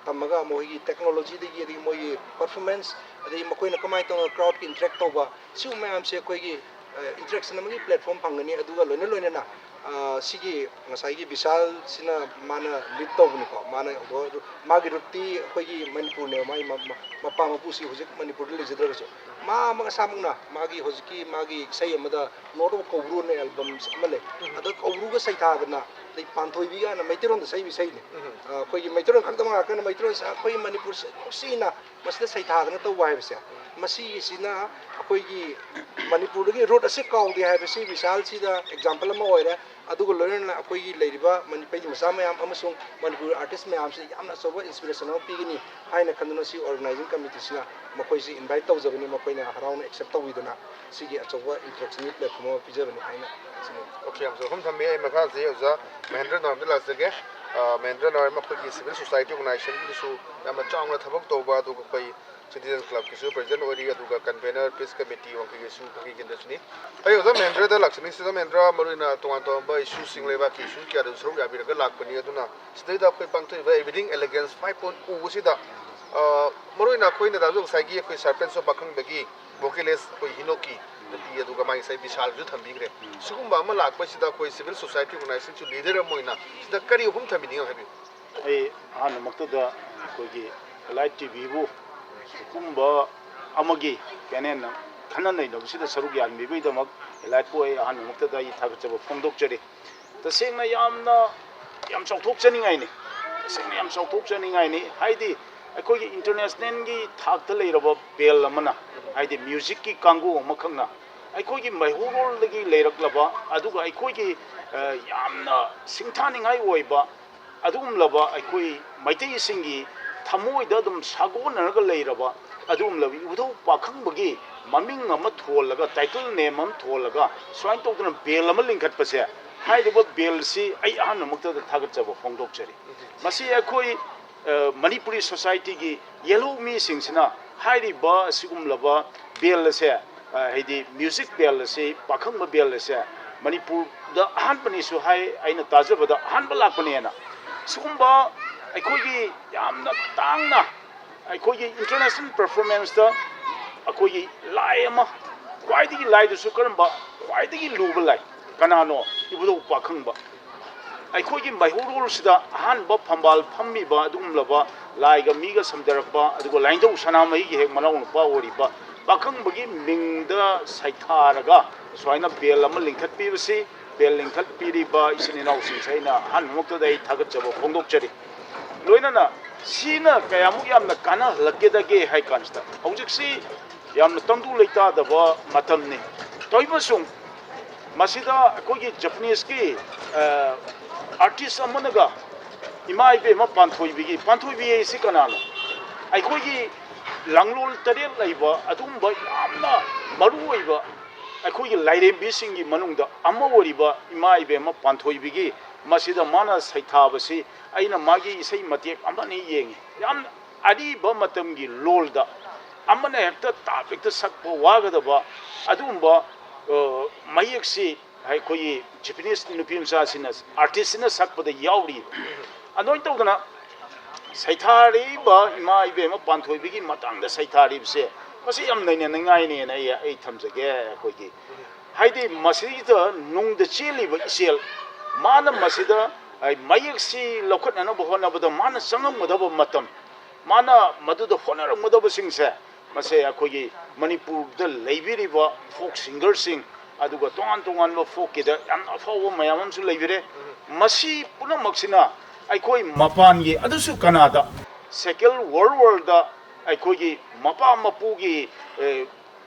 ꯇꯝꯃꯒ ꯃꯈꯣꯏꯒꯤ technology ꯗꯒꯤ, ꯑꯗꯒꯤ ꯃꯣꯏꯒꯤ performance, ꯑꯗꯒꯤ ꯃꯈꯣꯏꯅ ꯀꯃꯥꯏꯅ ꯇꯧꯔꯒ crowd ꯀꯤ interact ꯇꯧꯕ, ꯁꯤꯒꯨꯝꯕ ꯃꯌꯥꯝꯁꯦ ꯑꯩꯈꯣꯏꯒꯤ, ꯑ, interaction ꯑꯃꯒꯤ platform ꯐꯪꯒꯅꯤ꯫ ꯑꯗꯨꯒ ꯂꯣꯏꯅ ꯂꯣꯏꯅꯅ, ꯑ, ꯁꯤꯒꯤ ꯉꯁꯥꯏꯒꯤ ꯕꯤꯁꯥꯜꯁꯤꯅ ꯃꯥꯅ lead ꯇꯧꯕꯅꯤꯀꯣ꯫ ꯃꯥꯅ ꯃꯥꯒꯤ root ꯇꯤ ꯑꯩꯈꯣꯏꯒꯤ ꯃꯅꯤꯄꯨꯔꯅꯦꯕ꯫ ꯃꯥꯒꯤ ꯃ-, ꯃ-, ꯃꯄꯥ ꯃꯄꯨꯁꯤ ꯍꯧꯖꯤꯛ ꯃꯅꯤꯄꯨꯔꯗ ꯂꯩꯖꯗ꯭ꯔꯒꯁꯨ, ꯃꯥ ꯃꯁꯥꯃꯛꯅ ꯃꯥꯒꯤ ꯍꯧꯖꯤꯛꯀꯤ ꯃꯥꯒꯤ ꯏꯁꯩ ꯑꯃꯗ Note of ꯀꯧꯕ꯭ꯔꯨꯅ album ꯑꯃ ꯂꯩ꯫ ꯑꯗ ꯀꯧꯕ꯭ꯔꯨꯒ ꯁꯩꯊꯥꯗꯅ, ꯑꯗꯩ ꯄꯥꯟꯊꯣꯏꯕꯤ ꯀꯥꯏꯅ ꯃꯩꯇꯩꯔꯣꯟꯗ ꯁꯛꯏꯕ ꯏꯁꯩꯅꯤ꯫ ꯑ, ꯑꯩꯈꯣꯏꯒꯤ ꯃꯩꯇꯩꯔꯣꯟ ꯈꯛꯇꯃꯛ ꯉꯥꯛꯇꯅ, ꯃꯩꯇꯩꯔꯣꯟꯁꯦ ꯑꯩꯈꯣꯏ ꯃꯅꯤꯄꯨꯔꯁꯦ ꯅꯨꯡꯁꯤꯅ ꯃꯁꯤꯗ ꯁꯩꯊꯥꯗꯅ ꯇꯧꯕ ꯍꯥꯏꯕꯁꯦ, ꯃꯁꯤꯒꯤꯁꯤꯅ ꯑꯩꯈꯣꯏꯒꯤ ꯃꯅꯤꯄꯨꯔꯗꯒꯤ root ꯑꯁꯤ ꯀꯥꯎꯗꯦ ꯍꯥꯏꯕꯁꯤ ꯕꯤꯁꯥꯜꯁꯤꯗ example ꯑꯃ ꯑꯣꯏꯔꯦ꯫ ꯑꯗꯨꯒ ꯂꯣꯏꯅꯅ ꯑꯩꯈꯣꯏꯒꯤ ꯂꯩꯔꯤꯕ ꯃꯅꯤꯄꯨꯔꯤ ꯃꯆꯥ ꯃꯌꯥꯝ ꯑꯃꯁꯨꯡ ꯃꯅꯤꯄꯨꯔ artist ꯃꯌꯥꯝꯁꯤ ꯌꯥꯝꯅ ꯑꯆꯧꯕ inspiration ꯑꯃ ꯄꯤꯒꯅꯤ ꯍꯥꯏꯅ ꯈꯟꯗꯨꯅ ꯁꯤ organizing committee ꯁꯤꯅ ꯃꯈꯣꯏꯁꯤ invite ꯇꯧꯖꯕꯅꯤ꯫ ꯃꯈꯣꯏꯅ ꯍꯔꯥꯎꯅ accept ꯇꯧꯕꯤꯗꯨꯅ ꯁꯤꯒꯤ ꯑꯆꯧꯕ interaction ꯒꯤ platform ꯑꯃ ꯄꯤꯖꯕꯅꯤ ꯍꯥꯏꯅ ꯈꯟꯖꯩ꯫ Okay, ꯌꯥꯝ ꯋꯥꯐꯝ ꯊꯝꯃꯤ꯫ ꯑꯩ ꯃꯈꯥꯁꯤ ꯑꯣꯖꯥ ꯃꯍꯦꯟꯗ꯭ꯔ ꯅꯣꯏꯔꯝꯗ ꯂꯥꯛꯆꯒꯦ꯫ ꯑ, ꯃꯍꯦꯟꯗ꯭ꯔ ꯅꯣꯏꯔꯝ ꯑꯩꯈꯣꯏꯒꯤ civil society organization ꯒꯤꯗꯁꯨ ꯌꯥꯝꯅ ꯆꯥꯎꯅ ꯊꯕꯛ ꯇꯧꯕ, ꯑꯗꯨꯒ ꯑꯩꯈꯣꯏ ꯁꯤꯇꯤꯖꯦꯟ ꯀ꯭ꯂꯕꯀꯤꯁꯨ ꯄ꯭ꯔꯦꯁꯤꯗꯦꯟꯠ ꯑꯣꯏꯔꯤ, ꯑꯗꯨꯒ ꯀꯟꯚꯦꯅꯔ ꯄꯤꯁ ꯀꯃꯤꯇꯤ ꯋꯥꯡꯈꯩꯒꯤꯁꯨ, ꯋꯥꯡꯈꯩ ꯀꯦꯟꯗ꯭ꯔꯁꯨꯅꯤ꯫ ꯑꯩ ꯑꯣꯖꯥ ꯃꯍꯦꯟꯗ꯭ꯔꯗ ꯂꯥꯛꯆꯅꯤꯡꯁꯤ꯫ ꯑꯣꯖꯥ ꯃꯍꯦꯟꯗ꯭ꯔ, ꯃꯔꯨꯑꯣꯏꯅ ꯇꯣꯉꯥꯟ ꯇꯣꯉꯥꯟꯕ ꯏꯁꯨꯁꯤꯡ, ꯂꯩꯕꯥꯛꯀꯤ ꯏꯁꯨ ꯀꯌꯥꯗꯁꯨ ꯁꯔꯨꯛ ꯌꯥꯕꯤꯔꯒ ꯂꯥꯛꯄꯅꯤ꯫ ꯑꯗꯨꯅ ꯁꯤꯗꯩꯗ ꯑꯩꯈꯣꯏ ꯄꯥꯡꯊꯣꯛꯏꯕ Everything Elegance five point O ꯑꯁꯤꯗ, ꯑ, ꯃꯔꯨꯑꯣꯏꯅ ꯑꯩꯈꯣꯏꯅ ꯇꯥꯖꯕ ꯉꯁꯥꯏꯒꯤ ꯑꯩꯈꯣꯏ Serpents of ꯄꯥꯈꯪꯕꯒꯤ vocalist ꯑꯩꯈꯣꯏ ꯍꯤꯅꯣꯛꯀꯤ ꯅꯨꯄꯤ, ꯑꯗꯨꯒ ꯃꯥꯒꯤ ꯉꯁꯥꯏ ꯕꯤꯁꯥꯜꯁꯨ ꯊꯝꯕꯤꯈ꯭ꯔꯦ꯫ ꯁꯤꯒꯨꯝꯕ ꯑꯃ ꯂꯥꯛꯄꯁꯤꯗ ꯑꯩꯈꯣꯏ civil society organization ꯁꯨ leader ꯑꯃ ꯑꯣꯏꯅ ꯁꯤꯗ ꯀꯔꯤ ꯑꯍꯨꯝ ꯊꯝꯕꯤꯅꯤꯡꯉꯤ ꯍꯥꯏꯕꯤꯌꯨ꯫ ꯑꯩ ꯑꯍꯥꯟꯕꯃꯛꯇꯗ ꯑꯩꯈꯣꯏꯒꯤ Elite ꯇꯤ ꯚꯤꯕꯨ ꯁꯤꯒꯨꯝꯕ ꯑꯃꯒꯤ ꯄꯦꯅꯦꯜ ꯈꯟꯅ ꯅꯩꯅꯕꯁꯤꯗ ꯁꯔꯨꯛ ꯌꯥꯍꯟꯕꯤꯕꯒꯤꯗꯃꯛ Elite ꯄꯨ ꯑꯩ ꯑꯍꯥꯟꯕꯃꯛꯇꯗ ꯑꯩ ꯊꯥꯒꯠꯆꯕ ꯐꯣꯡꯗꯣꯛꯆꯔꯤ꯫ ꯇꯁꯦꯡꯅ ꯌꯥꯝꯅ, ꯌꯥꯝ ꯆꯥꯎꯊꯣꯛꯆꯅꯤꯡꯉꯥꯏꯅꯤ꯫ ꯇꯁꯦꯡꯅ ꯌꯥꯝ ꯆꯥꯎꯊꯣꯛꯆꯅꯤꯡꯉꯥꯏꯅꯤ꯫ ꯍꯥꯏꯗꯤ ꯑꯩꯈꯣꯏꯒꯤ international ꯒꯤ ꯊꯥꯛꯇ ꯂꯩꯔꯕ ꯕꯦꯜ ꯑꯃꯅ, ꯍꯥꯏꯗꯤ music ꯀꯤ ꯀꯥꯡꯕꯨ ꯑꯃꯈꯛꯅ ꯑꯩꯈꯣꯏꯒꯤ ꯃꯩꯍꯧꯔꯣꯜꯗꯒꯤ ꯂꯩꯔꯛꯂꯕ, ꯑꯗꯨꯒ ꯑꯩꯈꯣꯏꯒꯤ, ꯑ, ꯌꯥꯝꯅ ꯁꯤꯡꯊꯥꯅꯤꯡꯉꯥꯏ ꯑꯣꯏꯕ ꯑꯗꯨꯒꯨꯝꯂꯕ ꯑꯩꯈꯣꯏ ꯃꯩꯇꯩꯁꯤꯡꯒꯤ ꯊꯃꯣꯏꯗ ꯑꯗꯨꯝ ꯁꯥꯒꯣꯟꯅꯔꯒ ꯂꯩꯔꯕ ꯑꯗꯨꯒꯨꯝꯂꯕ ꯏꯕꯨꯙꯧ ꯄꯥꯈꯪꯕꯒꯤ ꯃꯃꯤꯡ ꯑꯃ ꯊꯣꯜꯂꯒ, title name ꯑꯃ ꯊꯣꯜꯂꯒ, ꯁꯨꯃꯥꯏꯅ ꯇꯧꯗꯅ ꯕꯦꯜ ꯑꯃ ꯂꯤꯡꯈꯠꯄꯁꯦ, ꯍꯥꯏꯔꯤꯕ ꯕꯦꯜꯁꯤ ꯑꯩ ꯑꯍꯥꯟꯕꯃꯛꯇꯗ ꯊꯥꯒꯠꯆꯕ ꯐꯣꯡꯗꯣꯛꯆꯔꯤ꯫ ꯃꯁꯤ ꯑꯩꯈꯣꯏ, ꯑ, ꯃꯅꯤꯄꯨꯔꯤ society ꯒꯤ ꯌꯦꯜꯍꯧ ꯃꯤꯁꯤꯡꯁꯤꯅ ꯍꯥꯏꯔꯤꯕ ꯑꯁꯤꯒꯨꯝꯂꯕ ꯕꯦꯜ ꯑꯁꯦ, ꯑ, ꯍꯥꯏꯗꯤ music ꯕꯦꯜ ꯑꯁꯤ, ꯄꯥꯈꯪꯕ ꯕꯦꯜ ꯑꯁꯦ ꯃꯅꯤꯄꯨꯔꯗ ꯑꯍꯥꯟꯕꯅꯤꯁꯨ ꯍꯥꯏ, ꯑꯩꯅ ꯇꯥꯖꯕꯗ ꯑꯍꯥꯟꯕ ꯂꯥꯛꯄꯅꯦꯅ꯫ ꯁꯤꯒꯨꯝꯕ ꯑꯩꯈꯣꯏꯒꯤ ꯌꯥꯝꯅ ꯇꯥꯡꯅ ꯑꯩꯈꯣꯏꯒꯤ international performance ꯇ ꯑꯩꯈꯣꯏꯒꯤ ꯂꯥꯏ ꯑꯃ, ꯈ꯭ꯋꯥꯏꯗꯒꯤ ꯂꯥꯏꯗꯨꯁꯨ ꯀꯔꯝꯕ, ꯈ꯭ꯋꯥꯏꯗꯒꯤ ꯂꯨꯕ ꯂꯥꯏ ꯀꯅꯥꯅꯣ? ꯏꯕꯨꯙꯧ ꯄꯥꯈꯪꯕ꯫ ꯑꯩꯈꯣꯏꯒꯤ ꯃꯩꯍꯧꯔꯣꯜꯁꯤꯗ ꯑꯍꯥꯟꯕ ꯐꯝꯕꯥꯜ ꯐꯝꯃꯤꯕ ꯑꯗꯨꯒꯨꯝꯂꯕ ꯂꯥꯏꯒ ꯃꯤꯒ ꯁꯝꯗꯔꯛꯄ, ꯑꯗꯨꯒ ꯂꯥꯏꯅꯤꯡꯊꯧ ꯁꯅꯥꯃꯍꯤꯒꯤ ꯍꯦꯛ ꯃꯅꯥꯎꯅꯨꯄꯥ ꯑꯣꯏꯔꯤꯕ ꯄꯥꯈꯪꯕꯒꯤ ꯃꯤꯡꯗ ꯁꯩꯊꯥꯔꯒ ꯁꯨꯃꯥꯏꯅ ꯕꯦꯜ ꯑꯃ ꯂꯤꯡꯈꯠꯄꯤꯕꯁꯤ, ꯕꯦꯜ ꯂꯤꯡꯈꯠꯄꯤꯔꯤꯕ ꯏꯆꯤꯟ ꯏꯅꯥꯎꯁꯤꯡꯁꯦ ꯑꯩꯅ ꯑꯍꯥꯟꯕꯃꯛꯇꯗ ꯑꯩ ꯊꯥꯒꯠꯆꯕ ꯐꯣꯡꯗꯣꯛꯆꯔꯤ꯫ ꯂꯣꯏꯅꯅ ꯁꯤꯅ ꯀꯌꯥꯃꯨꯛ ꯌꯥꯝꯅ ꯀꯥꯟꯅꯍꯜꯂꯛꯀꯦꯗꯒꯦ ꯍꯥꯏ ꯀꯥꯟꯁꯤꯗ, ꯍꯧꯖꯤꯛꯁꯤ ꯌꯥꯝꯅ ꯇꯪꯗꯨ ꯂꯩꯇꯥꯗꯕ ꯃꯇꯝꯅꯤ꯫ ꯇꯧꯏꯃꯁꯨꯡ ꯃꯁꯤꯗ ꯑꯩꯈꯣꯏꯒꯤ Japanese ꯀꯤ, ꯑ, artist ꯑꯃꯅꯒ ꯏꯃꯥ ꯏꯕꯦꯝꯃ ꯄꯥꯟꯊꯣꯏꯕꯤꯒꯤ, ꯄꯥꯟꯊꯣꯏꯕꯤ ꯍꯥꯏꯁꯤ ꯀꯅꯥꯅꯣ? ꯑꯩꯈꯣꯏꯒꯤ ꯂꯥꯡꯂꯣꯜ ꯇꯔꯦꯠ ꯂꯩꯕ ꯑꯗꯨꯒꯨꯝꯕ ꯌꯥꯝꯅ ꯃꯔꯨ ꯑꯣꯏꯕ ꯑꯩꯈꯣꯏꯒꯤ ꯂꯥꯏꯔꯦꯝꯕꯤꯁꯤꯡꯒꯤ ꯃꯅꯨꯡꯗ ꯑꯃ ꯑꯣꯏꯔꯤꯕ ꯏꯃꯥ ꯏꯕꯦꯝꯃ ꯄꯥꯟꯊꯣꯏꯕꯤꯒꯤ ꯃꯁꯤꯗ ꯃꯥꯅ ꯁꯩꯊꯥꯕꯁꯤ ꯑꯩꯅ ꯃꯥꯒꯤ ꯏꯁꯩ ꯃꯇꯦꯛ ꯑꯃꯅꯤ ꯌꯦꯡꯉꯤ꯫ ꯌꯥꯝ ꯑꯔꯤꯕ ꯃꯇꯝꯒꯤ ꯂꯣꯜꯗ ꯑꯃꯅ ꯍꯦꯛꯇ ꯇꯥꯞ ꯍꯦꯛꯇ ꯁꯛꯄ ꯋꯥꯒꯗꯕ ꯑꯗꯨꯒꯨꯝꯕ, ꯑ, ꯃꯌꯦꯛꯁꯤ ꯑꯩꯈꯣꯏꯒꯤ Japanese ꯅꯨꯄꯤ ꯃꯆꯥꯁꯤꯅ, ꯑꯥꯔꯇꯤꯁꯁꯤꯅ ꯁꯛꯄꯗ ꯌꯥꯎꯔꯤ꯫ ꯑꯗꯨꯃꯥꯏꯅ ꯇꯧꯗꯅ ꯁꯩꯊꯥꯔꯤꯕ ꯏꯃꯥ ꯏꯕꯦꯝꯃ ꯄꯥꯟꯊꯣꯏꯕꯤꯒꯤ ꯃꯇꯥꯡꯗ ꯁꯩꯊꯥꯔꯤꯕꯁꯦ, ꯃꯁꯤ ꯌꯥꯝ ꯅꯩꯅꯅꯤꯡꯉꯥꯏꯅꯦꯅ ꯑꯩ, ꯑꯩ ꯊꯝꯖꯒꯦ꯫ ꯑꯩꯈꯣꯏꯒꯤ ꯍꯥꯏꯗꯤ ꯃꯁꯤꯗ ꯅꯨꯡꯗ ꯆꯦꯜꯂꯤꯕ ꯏꯆꯦꯜ, ꯃꯥꯅ ꯃꯁꯤꯗ, ꯑꯩ, ꯃꯌꯦꯛꯁꯤ ꯂꯧꯈꯠꯅꯅꯕ ꯍꯣꯠꯅꯕꯗ ꯃꯥꯅ ꯆꯪꯉꯝꯒꯗꯕ ꯃꯇꯝ, ꯃꯥꯅ ꯃꯗꯨꯗ ꯍꯣꯠꯅꯔꯝꯒꯗꯕꯁꯤꯡꯁꯦ, ꯃꯁꯦ ꯑꯩꯈꯣꯏꯒꯤ ꯃꯅꯤꯄꯨꯔꯗ ꯂꯩꯕꯤꯔꯤꯕ ꯐꯣꯛ ꯁꯤꯡꯒꯔꯁꯤꯡ, ꯑꯗꯨꯒ ꯇꯣꯉꯥꯟ ꯇꯣꯉꯥꯟꯕ ꯐꯣꯛꯀꯤꯗ ꯌꯥꯝꯅ ꯑꯐꯥꯎꯕ ꯃꯌꯥꯝ ꯑꯃꯁꯨ ꯂꯩꯕꯤꯔꯦ꯫ ꯃꯁꯤ ꯄꯨꯝꯅꯃꯛꯁꯤꯅ ꯑꯩꯈꯣꯏ ꯃꯄꯥꯟꯒꯤ, ꯑꯗꯨꯁꯨ ꯀꯅꯥꯗ, ꯁꯦꯀꯦꯟ ꯋꯥꯔꯜ ꯋꯥꯔꯗ ꯑꯩꯈꯣꯏꯒꯤ ꯃꯄꯥ ꯃꯄꯨꯒꯤ, ꯑꯦ,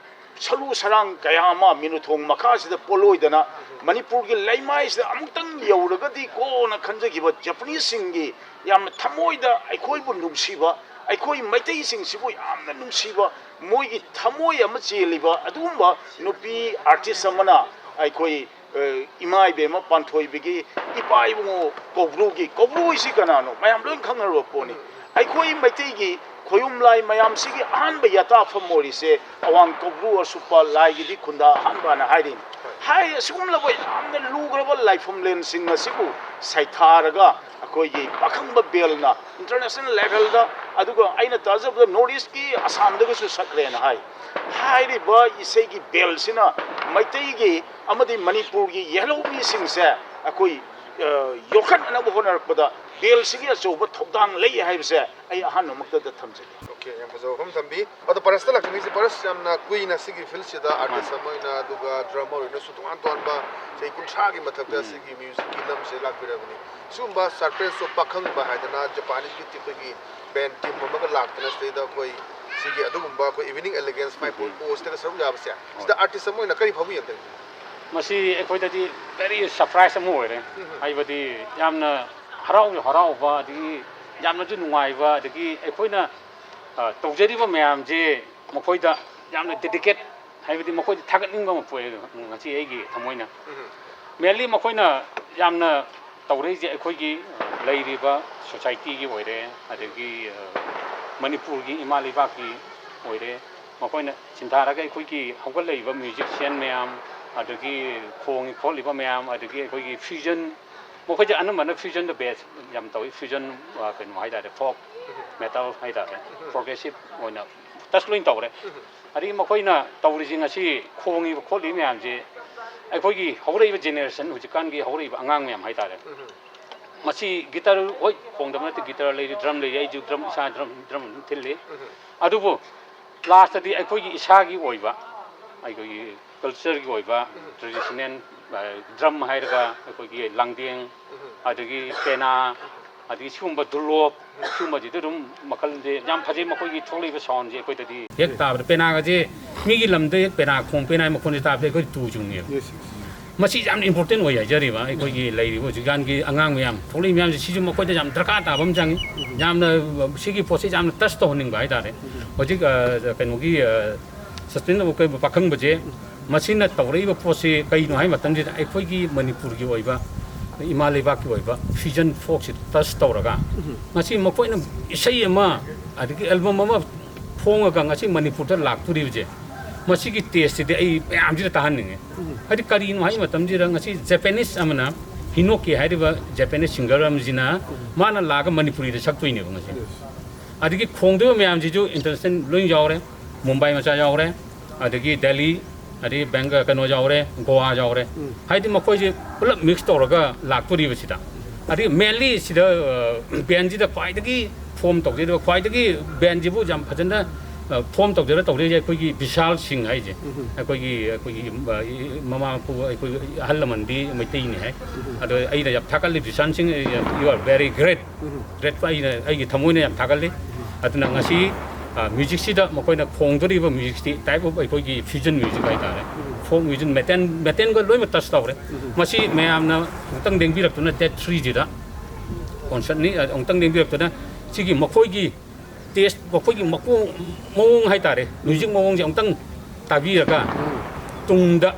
ꯁꯔꯨ ꯁꯔꯥꯡ ꯀꯌꯥ ꯑꯃ ꯃꯤꯅꯨꯊꯣꯡ ꯃꯈꯥꯁꯤꯗ ꯄꯣꯠꯂꯣꯏꯗꯅ ꯃꯅꯤꯄꯨꯔꯒꯤ ꯂꯩꯃꯥꯏꯁꯤꯗ ꯑꯃꯨꯛꯇꯪ ꯌꯧꯔꯒꯗꯤ ꯀꯣꯅ ꯈꯟꯖꯈꯤꯕ ꯖꯄꯅꯤꯁꯁꯤꯡꯒꯤ ꯌꯥꯝꯅ ꯊꯃꯣꯏꯗ ꯑꯩꯈꯣꯏꯕꯨ ꯅꯨꯡꯁꯤꯕ, ꯑꯩꯈꯣꯏ ꯃꯩꯇꯩꯁꯤꯡꯁꯤꯕꯨ ꯌꯥꯝꯅ ꯅꯨꯡꯁꯤꯕ, ꯃꯣꯏꯒꯤ ꯊꯃꯣꯏ ꯑꯃ ꯆꯦꯜꯂꯤꯕ ꯑꯗꯨꯒꯨꯝꯕ ꯅꯨꯄꯤ ꯑꯥꯔꯇꯤꯁ ꯑꯃꯅ ꯑꯩꯈꯣꯏ, ꯑ, ꯏꯃꯥ ꯏꯕꯦꯝꯃ ꯄꯥꯟꯊꯣꯏꯕꯤꯒꯤ ꯏꯄꯥ ꯏꯕꯨꯡꯉꯣ ꯀꯧꯕ꯭ꯔꯨꯒꯤ, ꯀꯧꯕ꯭ꯔꯨ ꯍꯥꯏꯁꯤ ꯀꯅꯥꯅꯣ? ꯃꯌꯥꯝ ꯂꯣꯏ ꯈꯪꯅꯔꯕ ꯄꯣꯠꯅꯤ꯫ ꯑꯩꯈꯣꯏ ꯃꯩꯇꯩꯒꯤ ꯈꯣꯌꯨꯝ ꯂꯥꯏ ꯃꯌꯥꯝꯁꯤꯒꯤ ꯑꯍꯥꯟꯕ ꯌꯥꯇꯥꯐꯝ ꯑꯣꯏꯔꯤꯁꯦ ꯑꯋꯥꯡ ꯀꯧꯕ꯭ꯔꯨ ꯑꯁꯨꯞꯄ ꯂꯥꯏꯒꯤꯗꯤ ꯈꯨꯟꯗꯥ ꯑꯍꯥꯟꯕꯅ ꯍꯥꯏꯔꯤꯅꯤ꯫ ꯍꯥꯏ ꯑꯁꯤꯒꯨꯝꯂꯕ ꯌꯥꯝꯅ ꯂꯨꯈ꯭ꯔꯕ ꯂꯥꯏꯐꯝꯂꯦꯟꯁꯤꯡ ꯑꯁꯤꯕꯨ ꯁꯩꯊꯥꯔꯒ ꯑꯩꯈꯣꯏꯒꯤ ꯄꯥꯈꯪꯕ ꯕꯦꯜꯅ ꯏꯟꯇꯔꯅꯦꯁꯅꯦꯜ ꯂꯦꯚꯦꯜꯗ, ꯑꯗꯨꯒ ꯑꯩꯅ ꯇꯥꯖꯕꯗ ꯅꯣꯔꯠ ꯏꯁꯀꯤ ꯑꯁꯥꯝꯗꯒꯁꯨ ꯁꯛꯈ꯭ꯔꯦꯅ ꯍꯥꯏ꯫ ꯍꯥꯏꯔꯤꯕ ꯏꯁꯩꯒꯤ ꯕꯦꯜꯁꯤꯅ ꯃꯩꯇꯩꯒꯤ ꯑꯃꯗꯤ ꯃꯅꯤꯄꯨꯔꯒꯤ ꯌꯦꯜꯍꯧꯃꯤꯁꯤꯡꯁꯦ ꯑꯩꯈꯣꯏ, ꯑ, ꯌꯣꯛꯈꯠꯅꯅꯕ ꯍꯣꯠꯅꯔꯛꯄꯗ ꯕꯦꯜꯁꯤꯒꯤ ꯑꯆꯧꯕ ꯊꯧꯗꯥꯡ ꯂꯩ ꯍꯥꯏꯕꯁꯦ ꯑꯩ ꯑꯍꯥꯟꯕꯃꯛꯇꯗ ꯊꯝꯖꯒꯦ꯫ ꯑꯣꯀꯦ, ꯌꯥꯝ ꯐꯖꯕ ꯋꯥꯐꯝ ꯊꯝꯕꯤ꯫ ꯑꯗꯣ ꯄꯔꯁꯇ ꯂꯥꯛꯆꯅꯤꯡꯉꯤꯁꯦ, ꯄꯔꯁ ꯌꯥꯝꯅ ꯀꯨꯏꯅ ꯁꯤꯒꯤ ꯐꯤꯜꯁꯤꯗ ꯑꯥꯔꯇꯤꯁ ꯑꯃ ꯑꯣꯏꯅ, ꯑꯗꯨꯒ ꯗ꯭ꯔꯃꯔ ꯑꯣꯏꯅꯁꯨ ꯇꯣꯉꯥꯟ ꯇꯣꯉꯥꯟꯕ ꯆꯍꯤ ꯀꯨꯟꯊ꯭ꯔꯥꯒꯤ ꯃꯊꯛꯇ ꯁꯤꯒꯤ ꯃ꯭ꯌꯨꯖꯤꯛꯀꯤ ꯂꯝꯁꯤꯗ ꯂꯥꯛꯄꯤꯔꯕꯅꯤ꯫ ꯁꯤꯒꯨꯝꯕ ꯁꯔꯄ꯭ꯔꯦꯁ ꯑꯣꯐ ꯄꯥꯈꯪꯕ ꯍꯥꯏꯗꯅ ꯖꯄꯥꯅꯤꯁꯀꯤ ꯑꯩꯈꯣꯏꯒꯤ ꯕꯦꯟ ꯇꯤꯝ ꯑꯃꯒ ꯂꯥꯛꯇꯅ ꯁꯤꯗꯩꯗ ꯑꯩꯈꯣꯏ ꯁꯤꯒꯤ ꯑꯗꯨꯒꯨꯝꯕ ꯑꯩꯈꯣꯏ ꯏꯚꯤꯅꯤꯡ ꯑꯦꯂꯤꯒꯦꯟꯁ ꯐꯥꯏꯚ ꯄꯣꯏꯟ ꯑꯣꯁꯤꯗꯒ ꯁꯔꯨꯛ ꯌꯥꯕꯁꯦ, ꯁꯤꯗ ꯑꯥꯔꯇꯤꯁ ꯑꯃ ꯑꯣꯏꯅ ꯀꯔꯤ ꯐꯥꯎꯕꯤꯒꯅꯤ? ꯃꯁꯤ ꯑꯩꯈꯣꯏꯗꯗꯤ very surprise ꯑꯃ ꯑꯣꯏꯔꯦ꯫ ꯍꯥꯏꯕꯗꯤ ꯌꯥꯝꯅ ꯍꯔꯥꯎꯁꯨ ꯍꯔꯥꯎꯕ, ꯑꯗꯒꯤ ꯌꯥꯝꯅꯁꯨ ꯅꯨꯡꯉꯥꯏꯕ, ꯑꯗꯒꯤ ꯑꯩꯈꯣꯏꯅ, ꯑ, ꯇꯧꯖꯔꯤꯕ ꯃꯌꯥꯝꯁꯦ ꯃꯈꯣꯏꯗ ꯌꯥꯝꯅ dedicate, ꯍꯥꯏꯕꯗꯤ ꯃꯈꯣꯏꯗ ꯊꯥꯒꯠꯅꯤꯡꯕ ꯑꯃ ꯄꯣꯛꯑꯦ ꯉꯁꯤ ꯑꯩꯒꯤ ꯊꯃꯣꯏꯅ꯫ Mainly ꯃꯈꯣꯏꯅ ꯌꯥꯝꯅ ꯇꯧꯔꯛꯏꯁꯦ ꯑꯩꯈꯣꯏꯒꯤ, ꯑ, ꯂꯩꯔꯤꯕ ꯁꯣꯁꯥꯏꯇꯤꯒꯤ ꯑꯣꯏꯔꯦ, ꯑꯗꯒꯤ, ꯑ, ꯃꯅꯤꯄꯨꯔꯒꯤ ꯏꯃꯥ ꯂꯩꯕꯥꯛꯀꯤ ꯑꯣꯏꯔꯦ꯫ ꯃꯈꯣꯏꯅ ꯁꯤꯟꯊꯥꯔꯒ ꯑꯩꯈꯣꯏꯒꯤ ꯍꯧꯒꯠꯂꯛꯏꯕ musician ꯃꯌꯥꯝ, ꯑꯗꯒꯤ ꯈꯣꯡꯉꯤ ꯈꯣꯠꯂꯤꯕ ꯃꯌꯥꯝ, ꯑꯗꯒꯤ ꯑꯩꯈꯣꯏꯒꯤ fusion, ꯃꯈꯣꯏꯁꯦ ꯑꯅꯝꯕꯅ fusionꯗ base ꯌꯥꯝ ꯇꯧꯏ꯫ Fusion, ꯑ, ꯀꯩꯅꯣ ꯍꯥꯏꯇꯥꯔꯦ, folk metal ꯍꯥꯏꯇꯥꯔꯦ, progressive ꯑꯣꯏꯅ touch ꯂꯣꯏ ꯇꯧꯔꯦ꯫ ꯑꯗꯒꯤ ꯃꯈꯣꯏꯅ ꯇꯧꯔꯤꯁꯤꯡ ꯑꯁꯤ, ꯈꯣꯡꯉꯤꯕ ꯈꯣꯠꯂꯤꯕ ꯃꯌꯥꯝꯁꯦ ꯑꯩꯈꯣꯏꯒꯤ ꯍꯧꯔꯛꯏꯕ generation, ꯍꯧꯖꯤꯛꯀꯥꯟꯒꯤ ꯍꯧꯔꯛꯏꯕ ꯑꯉꯥꯡ ꯃꯌꯥꯝ ꯍꯥꯏꯇꯥꯔꯦ, ꯃꯁꯤ guitar, ꯍꯣꯏ, ꯈꯣꯡꯗꯕ ꯅꯠꯇꯦ, guitar ꯂꯩꯔꯤ, drum ꯂꯩꯔꯤ, ꯑꯩꯁꯨ drum, ꯏꯁꯥ drum, drum ꯑꯗꯨꯝ ꯊꯤꯜꯂꯤ꯫ ꯑꯗꯨꯕꯨ lastꯇꯗꯤ ꯑꯩꯈꯣꯏꯒꯤ ꯏꯁꯥꯒꯤ ꯑꯣꯏꯕ, ꯑꯩꯈꯣꯏꯒꯤ cultureꯒꯤ ꯑꯣꯏꯕ traditional, ꯑ, drum ꯍꯥꯏꯔꯒ ꯑꯩꯈꯣꯏꯒꯤ ꯂꯥꯡꯗꯦꯡ, ꯑꯗꯒꯤ ꯄꯦꯅꯥ, ꯑꯗꯒꯤ ꯁꯤꯒꯨꯝꯕ ꯗꯨꯂꯣꯞ, ꯁꯤꯒꯨꯝꯕꯁꯤꯗ ꯑꯗꯨꯝ ꯃꯈꯜꯁꯦ ꯌꯥꯝ ꯐꯖꯩ꯫ ꯃꯈꯣꯏꯒꯤ ꯊꯣꯛꯂꯛꯏꯕ soundꯁꯦ ꯑꯩꯈꯣꯏꯗꯗꯤ ꯍꯦꯛ ꯇꯥꯕꯗ, ꯄꯦꯅꯥꯒꯁꯦ ꯃꯤꯒꯤ ꯂꯝꯗ ꯍꯦꯛ ꯄꯦꯅꯥ ꯈꯣꯡ, ꯄꯦꯅꯥꯒꯤ ꯃꯈꯣꯟꯁꯦ ꯇꯥꯕꯗ ꯑꯩꯈꯣꯏ ꯇꯨ ꯆꯨꯡꯉꯦꯕ꯫ Yes, yes. ꯃꯁꯤ ꯌꯥꯝꯅ important ꯑꯣꯏ ꯍꯥꯏꯖꯔꯤꯕ ꯑꯩꯈꯣꯏꯒꯤ ꯂꯩꯔꯤꯕ ꯍꯧꯖꯤꯛꯀꯥꯟꯒꯤ ꯑꯉꯥꯡ ꯃꯌꯥꯝ ꯊꯣꯛꯂꯛꯏ ꯃꯌꯥꯝꯁꯦ꯫ ꯁꯤꯁꯨ ꯃꯈꯣꯏꯗ ꯌꯥꯝ ꯗꯔꯀꯥꯔ ꯇꯥꯕ ꯑꯃ ꯆꯪꯉꯤ꯫ ꯌꯥꯝꯅ ꯁꯤꯒꯤ ꯄꯣꯠꯁꯦ ꯌꯥꯝꯅ touch ꯇꯧꯍꯟꯅꯤꯡꯕ ꯍꯥꯏꯇꯥꯔꯦ꯫ ꯍꯧꯖꯤꯛ, ꯑ, ꯀꯩꯅꯣꯒꯤ, ꯑ, ꯁꯆꯤꯟ ꯑꯃꯨꯛ ꯄꯥꯈꯪꯕꯁꯦ, ꯃꯁꯤꯅ ꯇꯧꯔꯛꯏꯕ ꯄꯣꯠꯁꯤ ꯀꯩꯅꯣ ꯍꯥꯏꯕ ꯃꯇꯝꯁꯤꯗ, ꯑꯩꯈꯣꯏꯒꯤ ꯃꯅꯤꯄꯨꯔꯒꯤ ꯑꯣꯏꯕ, ꯏꯃꯥ ꯂꯩꯕꯥꯛꯀꯤ ꯑꯣꯏꯕ fusion folkꯁꯤ touch ꯇꯧꯔꯒ, ꯉꯁꯤ ꯃꯈꯣꯏꯅ ꯏꯁꯩ ꯑꯃ, ꯑꯗꯒꯤ album ꯑꯃ ꯐꯣꯡꯉꯒ ꯉꯁꯤ ꯃꯅꯤꯄꯨꯔꯗ ꯂꯥꯛꯇꯣꯔꯤꯕꯁꯦ, ꯃꯁꯤꯒꯤ tasteꯁꯤꯗꯤ ꯑꯩ ꯃꯌꯥꯝꯁꯤꯗ ꯇꯥꯍꯟꯅꯤꯡꯉꯦ꯫ ꯍꯥꯏꯗꯤ ꯀꯔꯤꯅꯣ ꯍꯥꯏꯕ ꯃꯇꯝꯁꯤꯗ, ꯉꯁꯤ Japanese ꯑꯃꯅ, ꯍꯤꯅꯣꯀꯤ ꯍꯥꯏꯔꯤꯕ Japanese singer ꯑꯃꯁꯤꯅ, ꯃꯥꯅ ꯂꯥꯛꯑꯒ ꯃꯅꯤꯄꯨꯔꯤꯗ ꯁꯛꯇꯣꯏꯅꯦꯕ ꯉꯁꯤ꯫ ꯑꯗꯒꯤ ꯈꯣꯡꯗꯣꯏꯕ ꯃꯌꯥꯝꯁꯤꯁꯨ international ꯂꯣꯏ ꯌꯥꯎꯔꯦ, ꯃꯨꯝꯕꯥꯏ ꯃꯆꯥ ꯌꯥꯎꯔꯦ, ꯑꯗꯒꯤ ꯗꯦꯜꯂꯤ, ꯑꯗꯒꯤ ꯕꯦꯡꯒ-, ꯀꯩꯅꯣ ꯌꯥꯎꯔꯦ, ꯒꯣꯋꯥ ꯌꯥꯎꯔꯦ꯫ ꯍꯥꯏꯗꯤ ꯃꯈꯣꯏꯁꯦ ꯄꯨꯂꯞ mix ꯇꯧꯔꯒ ꯂꯥꯛꯇꯣꯔꯤꯕ ꯁꯤꯗ꯫ ꯑꯗꯒꯤ mainly ꯁꯤꯗ, ꯑ, bandꯁꯤꯗ ꯈ꯭ꯋꯥꯏꯗꯒꯤ form ꯇꯧꯖꯩ, ꯑꯗꯨꯒ ꯈ꯭ꯋꯥꯏꯗꯒꯤ bandꯁꯤꯕꯨ ꯌꯥꯝ ꯐꯖꯅ, ꯑ, form ꯇꯧꯖꯔ ꯇꯧꯖꯔꯤꯁꯦ ꯑꯩꯈꯣꯏꯒꯤ ꯕꯤꯁꯥꯜ ꯁꯤꯡ ꯍꯥꯏꯁꯦ꯫ ꯑꯩꯈꯣꯏꯒꯤ, ꯑꯩꯈꯣꯏꯒꯤ, ꯑ, ꯏ-, ꯃꯃꯥ ꯃꯄꯨ, ꯑꯩꯈꯣꯏ ꯑꯍꯜ ꯂꯃꯟꯗꯤ ꯃꯩꯇꯩꯅꯤ ꯍꯥꯏ꯫ ꯑꯗꯣ ꯑꯩꯅ ꯌꯥꯝ ꯊꯥꯒꯠꯂꯤ, ꯕꯤꯁꯥꯜ ꯁꯤꯡ, you are very great꯫ Great, ꯑꯩꯅ, ꯑꯩꯒꯤ ꯊꯃꯣꯏꯅ ꯌꯥꯝ ꯊꯥꯒꯠꯂꯤ꯫ ꯑꯗꯨꯅ ꯉꯁꯤ, ꯑ, musicꯁꯤꯗ ꯃꯈꯣꯏꯅ ꯈꯣꯡꯗꯣꯔꯤꯕ musicꯁꯤ type of ꯑꯩꯈꯣꯏꯒꯤ fusion music ꯍꯥꯏꯇꯥꯔꯦ꯫ Folk music, metal, metalꯒ ꯂꯣꯏꯅꯃꯛ touch ꯇꯧꯔꯦ꯫ ꯃꯁꯤ ꯃꯌꯥꯝꯅ ꯑꯃꯨꯛꯇꯪ ꯂꯦꯡꯕꯤꯔꯛꯇꯨꯅ date threeꯁꯤꯗ concertꯅꯤ, ꯑ, ꯑꯃꯨꯛꯇꯪ ꯂꯦꯡꯕꯤꯔꯛꯇꯨꯅ ꯁꯤꯒꯤ ꯃꯈꯣꯏꯒꯤ taste, ꯃꯈꯣꯏꯒꯤ ꯃꯀꯣꯡ, ꯃꯑꯣꯡ ꯍꯥꯏꯇꯥꯔꯦ, music ꯃꯑꯣꯡꯁꯦ ꯑꯃꯨꯛꯇꯪ ꯇꯥꯕꯤꯔꯒ, ꯇꯨꯡꯗ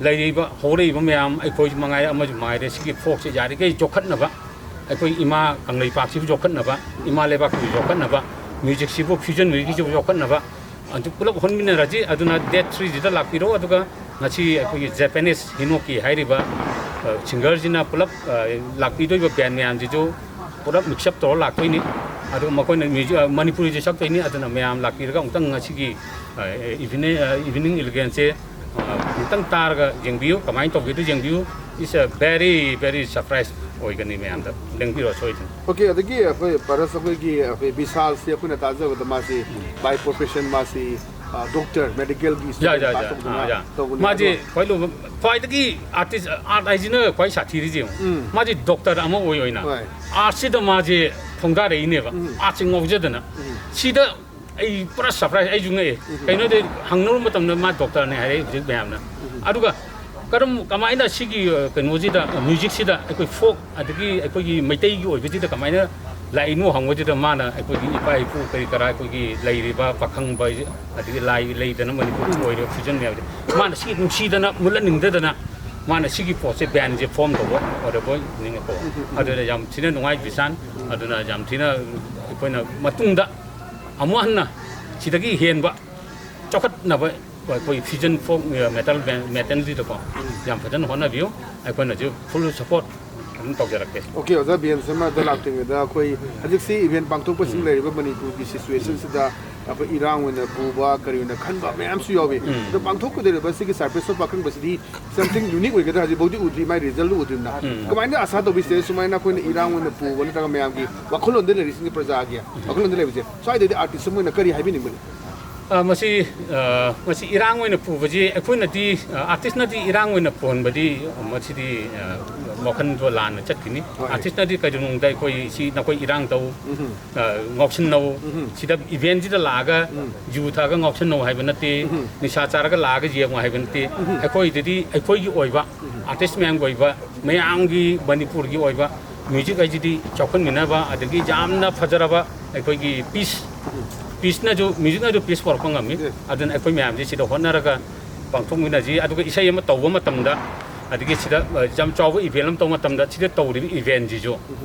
ꯂꯩꯔꯤꯕ ꯍꯧꯔꯛꯏꯕ ꯃꯌꯥꯝ, ꯑꯩꯈꯣꯏꯁꯨ ꯃꯉꯥꯏꯔꯦ, ꯑꯃꯁꯨ ꯃꯉꯥꯏꯔꯦ, ꯁꯤꯒꯤ folkꯁꯦ ꯌꯥꯔꯤꯈꯩ ꯌꯣꯛꯈꯠꯅꯕ, ꯑꯩꯈꯣꯏ ꯏꯃꯥ ꯀꯪꯂꯩꯄꯥꯛꯁꯤꯕꯨ ꯌꯣꯛꯈꯠꯅꯕ, ꯏꯃꯥ ꯂꯩꯕꯥꯛꯁꯤꯕꯨ ꯌꯣꯛꯈꯠꯅꯕ, musicꯁꯤꯕꯨ, fusion musicꯁꯤꯕꯨ ꯌꯣꯛꯈꯠꯅꯕ, ꯑꯗꯨ ꯄꯨꯂꯞ ꯍꯣꯟꯃꯤꯟꯅꯔꯁꯤ꯫ ꯑꯗꯨꯅ ꯗꯦꯠ ꯊ꯭ꯔꯤꯁꯤꯗ ꯂꯥꯛꯄꯤꯔꯣ꯫ ꯑꯗꯨꯒ ꯉꯁꯤ ꯑꯩꯈꯣꯏꯒꯤ ꯖꯦꯄꯦꯅꯤꯁ ꯍꯤꯅꯣꯀꯤ ꯍꯥꯏꯔꯤꯕ, ꯑ, ꯁꯤꯡꯒꯔꯁꯤꯅ ꯄꯨꯂꯞ, ꯑ, ꯂꯥꯛꯄꯤꯗꯣꯏꯕ ꯕꯦꯟ ꯃꯌꯥꯝꯁꯤꯁꯨ ꯄꯨꯂꯞ ꯃꯤꯛꯁꯑꯞ ꯇꯧꯔ ꯂꯥꯛꯇꯣꯏꯅꯤ꯫ ꯑꯗꯨꯒ ꯃꯈꯣꯏꯅ ꯃ꯭ꯌꯨꯖꯤꯛ, ꯑ, ꯃꯅꯤꯄꯨꯔꯤꯁꯨ ꯁꯛꯇꯣꯏꯅꯤ꯫ ꯑꯗꯨꯅ ꯃꯌꯥꯝ ꯂꯥꯛꯄꯤꯔꯒ ꯑꯃꯨꯛꯇꯪ ꯉꯁꯤꯒꯤ, ꯑ, ꯏꯚꯤꯅꯤꯡ, ꯑ, ꯏꯚꯤꯅꯤꯡ ꯏꯂꯤꯒꯦꯟꯁꯁꯦ, ꯑ, ꯑꯃꯨꯛꯇꯪ ꯇꯥꯔꯒ ꯌꯦꯡꯕꯤꯌꯨ, ꯀꯃꯥꯏꯅ ꯇꯧꯒꯦꯗꯨ ꯌꯦꯡꯕꯤꯌꯨ꯫ It's a very, very surprise ꯑꯣꯏꯒꯅꯤ ꯃꯌꯥꯝꯗ꯫ ꯂꯦꯡꯕꯤꯔꯣ ꯁꯣꯏꯗꯅ꯫ ꯑꯣꯀꯦ, ꯑꯗꯒꯤ ꯑꯩꯈꯣꯏ ꯄꯥꯔꯁ, ꯑꯩꯈꯣꯏꯒꯤ, ꯑꯩꯈꯣꯏ ꯕꯤꯁꯥꯜꯁꯦ ꯑꯩꯈꯣꯏꯅ ꯇꯥꯖꯕꯗ ꯃꯥꯁꯤ by profession ꯃꯥꯁꯤ, ꯑ, ꯗꯣꯛꯇꯔ, ꯃꯦꯗꯤꯀꯦꯜꯒꯤ ꯌꯥ, ꯌꯥ, ꯄꯥꯁ ꯌꯥ, ꯇꯧꯗꯅ ꯑꯥ, ꯌꯥ꯫ ꯇꯧꯕꯅꯤ꯫ ꯃꯥꯁꯦ ꯑꯗꯣ ꯈ꯭ꯋꯥꯏ ꯂꯨꯕ, ꯈ꯭ꯋꯥꯏꯗꯒꯤ ꯑꯥꯔꯇꯤꯁ, ꯑꯥꯔꯠ ꯍꯥꯏꯁꯤꯅ ꯈ꯭ꯋꯥꯏ ꯁꯥꯊꯤꯔꯤꯁꯦ ꯌꯦꯡꯉꯨ꯫ ꯎꯝ꯫ ꯃꯥꯁꯦ ꯗꯣꯛꯇꯔ ꯑꯃ ꯑꯣꯏ ꯑꯣꯏꯅ ꯍꯣꯏ꯫ ꯑꯥꯔꯠꯁꯤꯗ ꯃꯥꯁꯦ ꯈꯣꯡꯗꯥꯔꯛꯏꯅꯦꯕ꯫ ꯎꯝ꯫ ꯑꯥꯔꯠꯁꯦ ꯉꯥꯎꯖꯗꯅ꯫ ꯎꯝ꯫ ꯁꯤꯗ ꯑꯩ ꯄꯨꯔꯥ ꯁꯔꯄ꯭ꯔꯥꯏꯁ, ꯑꯩꯁꯨ ꯉꯛꯑꯦ꯫ ꯎꯝ꯫ ꯀꯩꯅꯣꯗꯤ ꯍꯪꯅꯔꯨꯕ ꯃꯇꯝꯗ ꯃꯥ ꯗꯣꯛꯇꯔꯅꯦ ꯍꯥꯏꯔꯛꯏ ꯍꯧꯖꯤꯛ ꯃꯌꯥꯝꯅ꯫ ꯎꯝ꯫ ꯑꯗꯨꯒ ꯀꯔꯝ, ꯀꯃꯥꯏꯅ ꯁꯤꯒꯤ, ꯑ, ꯀꯩꯅꯣꯁꯤꯗ, ꯑ, ꯃ꯭ꯌꯨꯖꯤꯛꯁꯤꯗ ꯑꯩꯈꯣꯏ ꯐꯣꯛ ꯑꯗꯒꯤ ꯑꯩꯈꯣꯏꯒꯤ ꯃꯩꯇꯩꯒꯤ ꯑꯣꯏꯕꯁꯤꯗ ꯀꯃꯥꯏꯅ ꯂꯥꯛꯏꯅꯣ ꯍꯪꯕꯁꯤꯗ ꯃꯥꯅ ꯑꯩꯈꯣꯏꯒꯤ ꯏꯄꯥ ꯏꯄꯨ ꯀꯔꯤ ꯀꯔꯥ ꯑꯩꯈꯣꯏꯒꯤ ꯂꯩꯔꯤꯕ ꯄꯥꯈꯪꯕ ꯑꯗꯒꯤ ꯂꯥꯏ ꯂꯩꯗꯅ ꯃꯅꯤꯄꯨꯔꯒꯤ ꯑꯣꯏꯔꯤꯕ ꯐ꯭ꯌꯨꯖꯟ ꯃꯌꯥꯝꯁꯦ ꯃꯥꯅ ꯁꯤ ꯅꯨꯡꯁꯤꯗꯅ ꯃꯨꯠꯍꯟꯅꯤꯡꯗꯗꯅ ꯃꯥꯅ ꯁꯤꯒꯤ ꯄꯣꯠꯁꯦ ꯕꯦꯟꯁꯦ ꯐꯣꯝ ꯇꯧꯕ ꯑꯣꯏꯔꯕꯣꯏ ꯅꯤꯡꯉꯛꯄ꯫ ꯑꯗꯨꯗ ꯌꯥꯝ ꯊꯤꯅ ꯅꯨꯡꯉꯥꯏ ꯕꯤꯁꯥꯟ꯫ ꯑꯗꯨꯅ ꯌꯥꯝ ꯊꯤꯅ ꯑꯩꯈꯣꯏꯅ ꯃꯇꯨꯡꯗ ꯑꯃꯨꯛ ꯍꯟꯅ ꯁꯤꯗꯒꯤ ꯍꯦꯟꯕ ꯆꯥꯎꯈꯠꯅꯕ ꯑꯩꯈꯣꯏ ꯐ꯭ꯌꯨꯖꯟ ꯐꯣꯛ ꯃꯦꯇꯜ ꯕꯦꯟ, ꯃꯦꯇꯜꯁꯤꯗꯀꯣ ꯌꯥꯝ ꯐꯖꯅ ꯍꯣꯠꯅꯕꯤꯌꯨ꯫ ꯑꯩꯈꯣꯏꯅꯁꯨ ꯐꯨꯜ ꯁꯄꯣꯔꯠ ꯑꯗꯨꯝ ꯇꯧꯖꯔꯛꯀꯦ꯫ ꯑꯣꯀꯦ, ꯑꯣꯖꯥ ꯕꯤ ꯑꯦꯟ ꯁꯔꯃꯗ ꯂꯥꯛꯇ꯭ꯔꯤꯉꯩꯗ ꯑꯩꯈꯣꯏ ꯍꯧꯖꯤꯛꯁꯤ ꯏꯚꯦꯟ ꯄꯥꯡꯊꯣꯛꯄꯁꯤꯡ ꯂꯩꯔꯤꯕ ꯃꯅꯤꯄꯨꯔꯒꯤ ꯁꯤꯆꯨꯋꯦꯁꯟꯁꯤꯗ ꯑꯩꯈꯣꯏ ꯏꯔꯥꯡ ꯑꯣꯏꯅ ꯄꯨꯕ ꯀꯔꯤ ꯑꯣꯏꯅ ꯈꯟꯕ ꯃꯌꯥꯝꯁꯨ ꯌꯥꯎꯏ꯫ ꯑꯗꯣ ꯄꯥꯡꯊꯣꯛꯀꯗꯧꯔꯤꯕ ꯁꯤꯒꯤ ꯁꯥꯔꯄꯦꯁꯣꯟ ꯄꯥꯈꯪꯕꯁꯤꯗꯤ something unique ꯑꯣꯏꯒꯗ꯭ꯔꯥ? ꯍꯧꯖꯤꯛꯐꯥꯎꯗꯤ ꯎꯗ꯭ꯔꯤ, ꯃꯥꯏ ꯔꯤꯖꯜꯗꯨ ꯎꯗ꯭ꯔꯤꯕꯅ꯫ ꯀꯃꯥꯏꯅ ꯑꯁꯥ ꯇꯧꯕꯤꯁꯦ ꯁꯨꯃꯥꯏꯅ ꯑꯩꯈꯣꯏꯅ ꯏꯔꯥꯡ ꯑꯣꯏꯅ ꯄꯨꯕ ꯅꯠꯇ꯭ꯔꯒ ꯃꯌꯥꯝꯒꯤ ꯋꯥꯈꯜꯂꯣꯟꯗ ꯂꯩꯔꯤꯁꯤꯡꯁꯦ, ꯄ꯭ꯔꯖꯥꯒꯤ ꯋꯥꯈꯜꯂꯣꯟꯗ ꯂꯩꯕꯁꯦ, ꯁ꯭ꯋꯥꯏꯗꯗꯤ ꯑꯥꯔꯇꯤꯁ ꯑꯃ ꯑꯣꯏꯅ ꯀꯔꯤ ꯍꯥꯏꯕꯤꯅꯤꯡꯕꯅꯤ? ꯑ, ꯃꯁꯤ, ꯑ, ꯃꯁꯤ ꯏꯔꯥꯡ ꯑꯣꯏꯅ ꯄꯨꯕꯁꯤ ꯑꯩꯈꯣꯏꯅꯗꯤ, ꯑ, ꯑꯥꯔꯇꯤꯁꯅꯗꯤ ꯏꯔꯥꯡ ꯑꯣꯏꯅ ꯄꯨꯍꯟꯕꯗꯤ ꯃꯁꯤꯗꯤ, ꯑ, ꯋꯥꯈꯜꯗꯣ ꯂꯥꯟꯅ ꯆꯠꯈꯤꯅꯤ꯫ ꯍꯣꯏ꯫ ꯑꯥꯔꯇꯤꯁꯅꯗꯤ ꯀꯩꯗꯧꯅꯨꯡꯗ ꯑꯩꯈꯣꯏ ꯁꯤ ꯅꯈꯣꯏ ꯏꯔꯥꯡ ꯇꯧ, ꯑ, ꯉꯥꯎꯁꯤꯟꯅꯧ, ꯁꯤꯗ ꯏꯚꯦꯟꯁꯤꯗ ꯂꯥꯛꯑꯒ ꯌꯨ ꯊꯛꯑꯒ ꯉꯥꯎꯁꯤꯟꯅꯧ ꯍꯥꯏꯕ ꯅꯠꯇꯦ, ꯅꯤꯁꯥ ꯆꯥꯔꯒ ꯂꯥꯛꯑꯒ ꯌꯦꯡꯉꯨ ꯍꯥꯏꯕ ꯅꯠꯇꯦ꯫ ꯑꯩꯈꯣꯏꯗꯗꯤ ꯑꯩꯈꯣꯏꯒꯤ ꯑꯣꯏꯕ, ꯑꯥꯔꯇꯤꯁ ꯃꯌꯥꯝꯒꯤ ꯑꯣꯏꯕ, ꯃꯌꯥꯝꯒꯤ ꯃꯅꯤꯄꯨꯔꯒꯤ ꯑꯣꯏꯕ ꯃ꯭ꯌꯨꯖꯤꯛ ꯍꯥꯏꯁꯤꯗꯤ ꯆꯥꯎꯈꯠꯃꯤꯟꯅꯕ, ꯑꯗꯒꯤ ꯌꯥꯝꯅ ꯐꯖꯔꯕ ꯑꯩꯈꯣꯏꯒꯤ ꯄꯤꯁ, ꯄꯤꯁꯅꯁꯨ, ꯃ꯭ꯌꯨꯖꯤꯛꯅꯁꯨ ꯄꯤꯁ ꯄꯨꯔꯛꯄ ꯉꯝꯃꯤ꯫ ꯑꯗꯨꯅ ꯑꯩꯈꯣꯏ ꯃꯌꯥꯝꯁꯤ ꯁꯤꯗ ꯍꯣꯠꯅꯔꯒ ꯄꯥꯡꯊꯣꯛꯃꯤꯟꯅꯁꯤ꯫ ꯑꯗꯨꯒ ꯏꯁꯩ ꯑꯃ ꯇꯧꯕ ꯃꯇꯝꯗ, ꯑꯗꯒꯤ ꯁꯤꯗ, ꯑ, ꯌꯥꯝ ꯆꯥꯎꯕ ꯏꯚꯦꯟ ꯑꯃ ꯇꯧꯕ ꯃꯇꯝꯗ, ꯁꯤꯗ ꯇꯧꯔꯤꯕ ꯏꯚꯦꯟꯁꯤꯁꯨ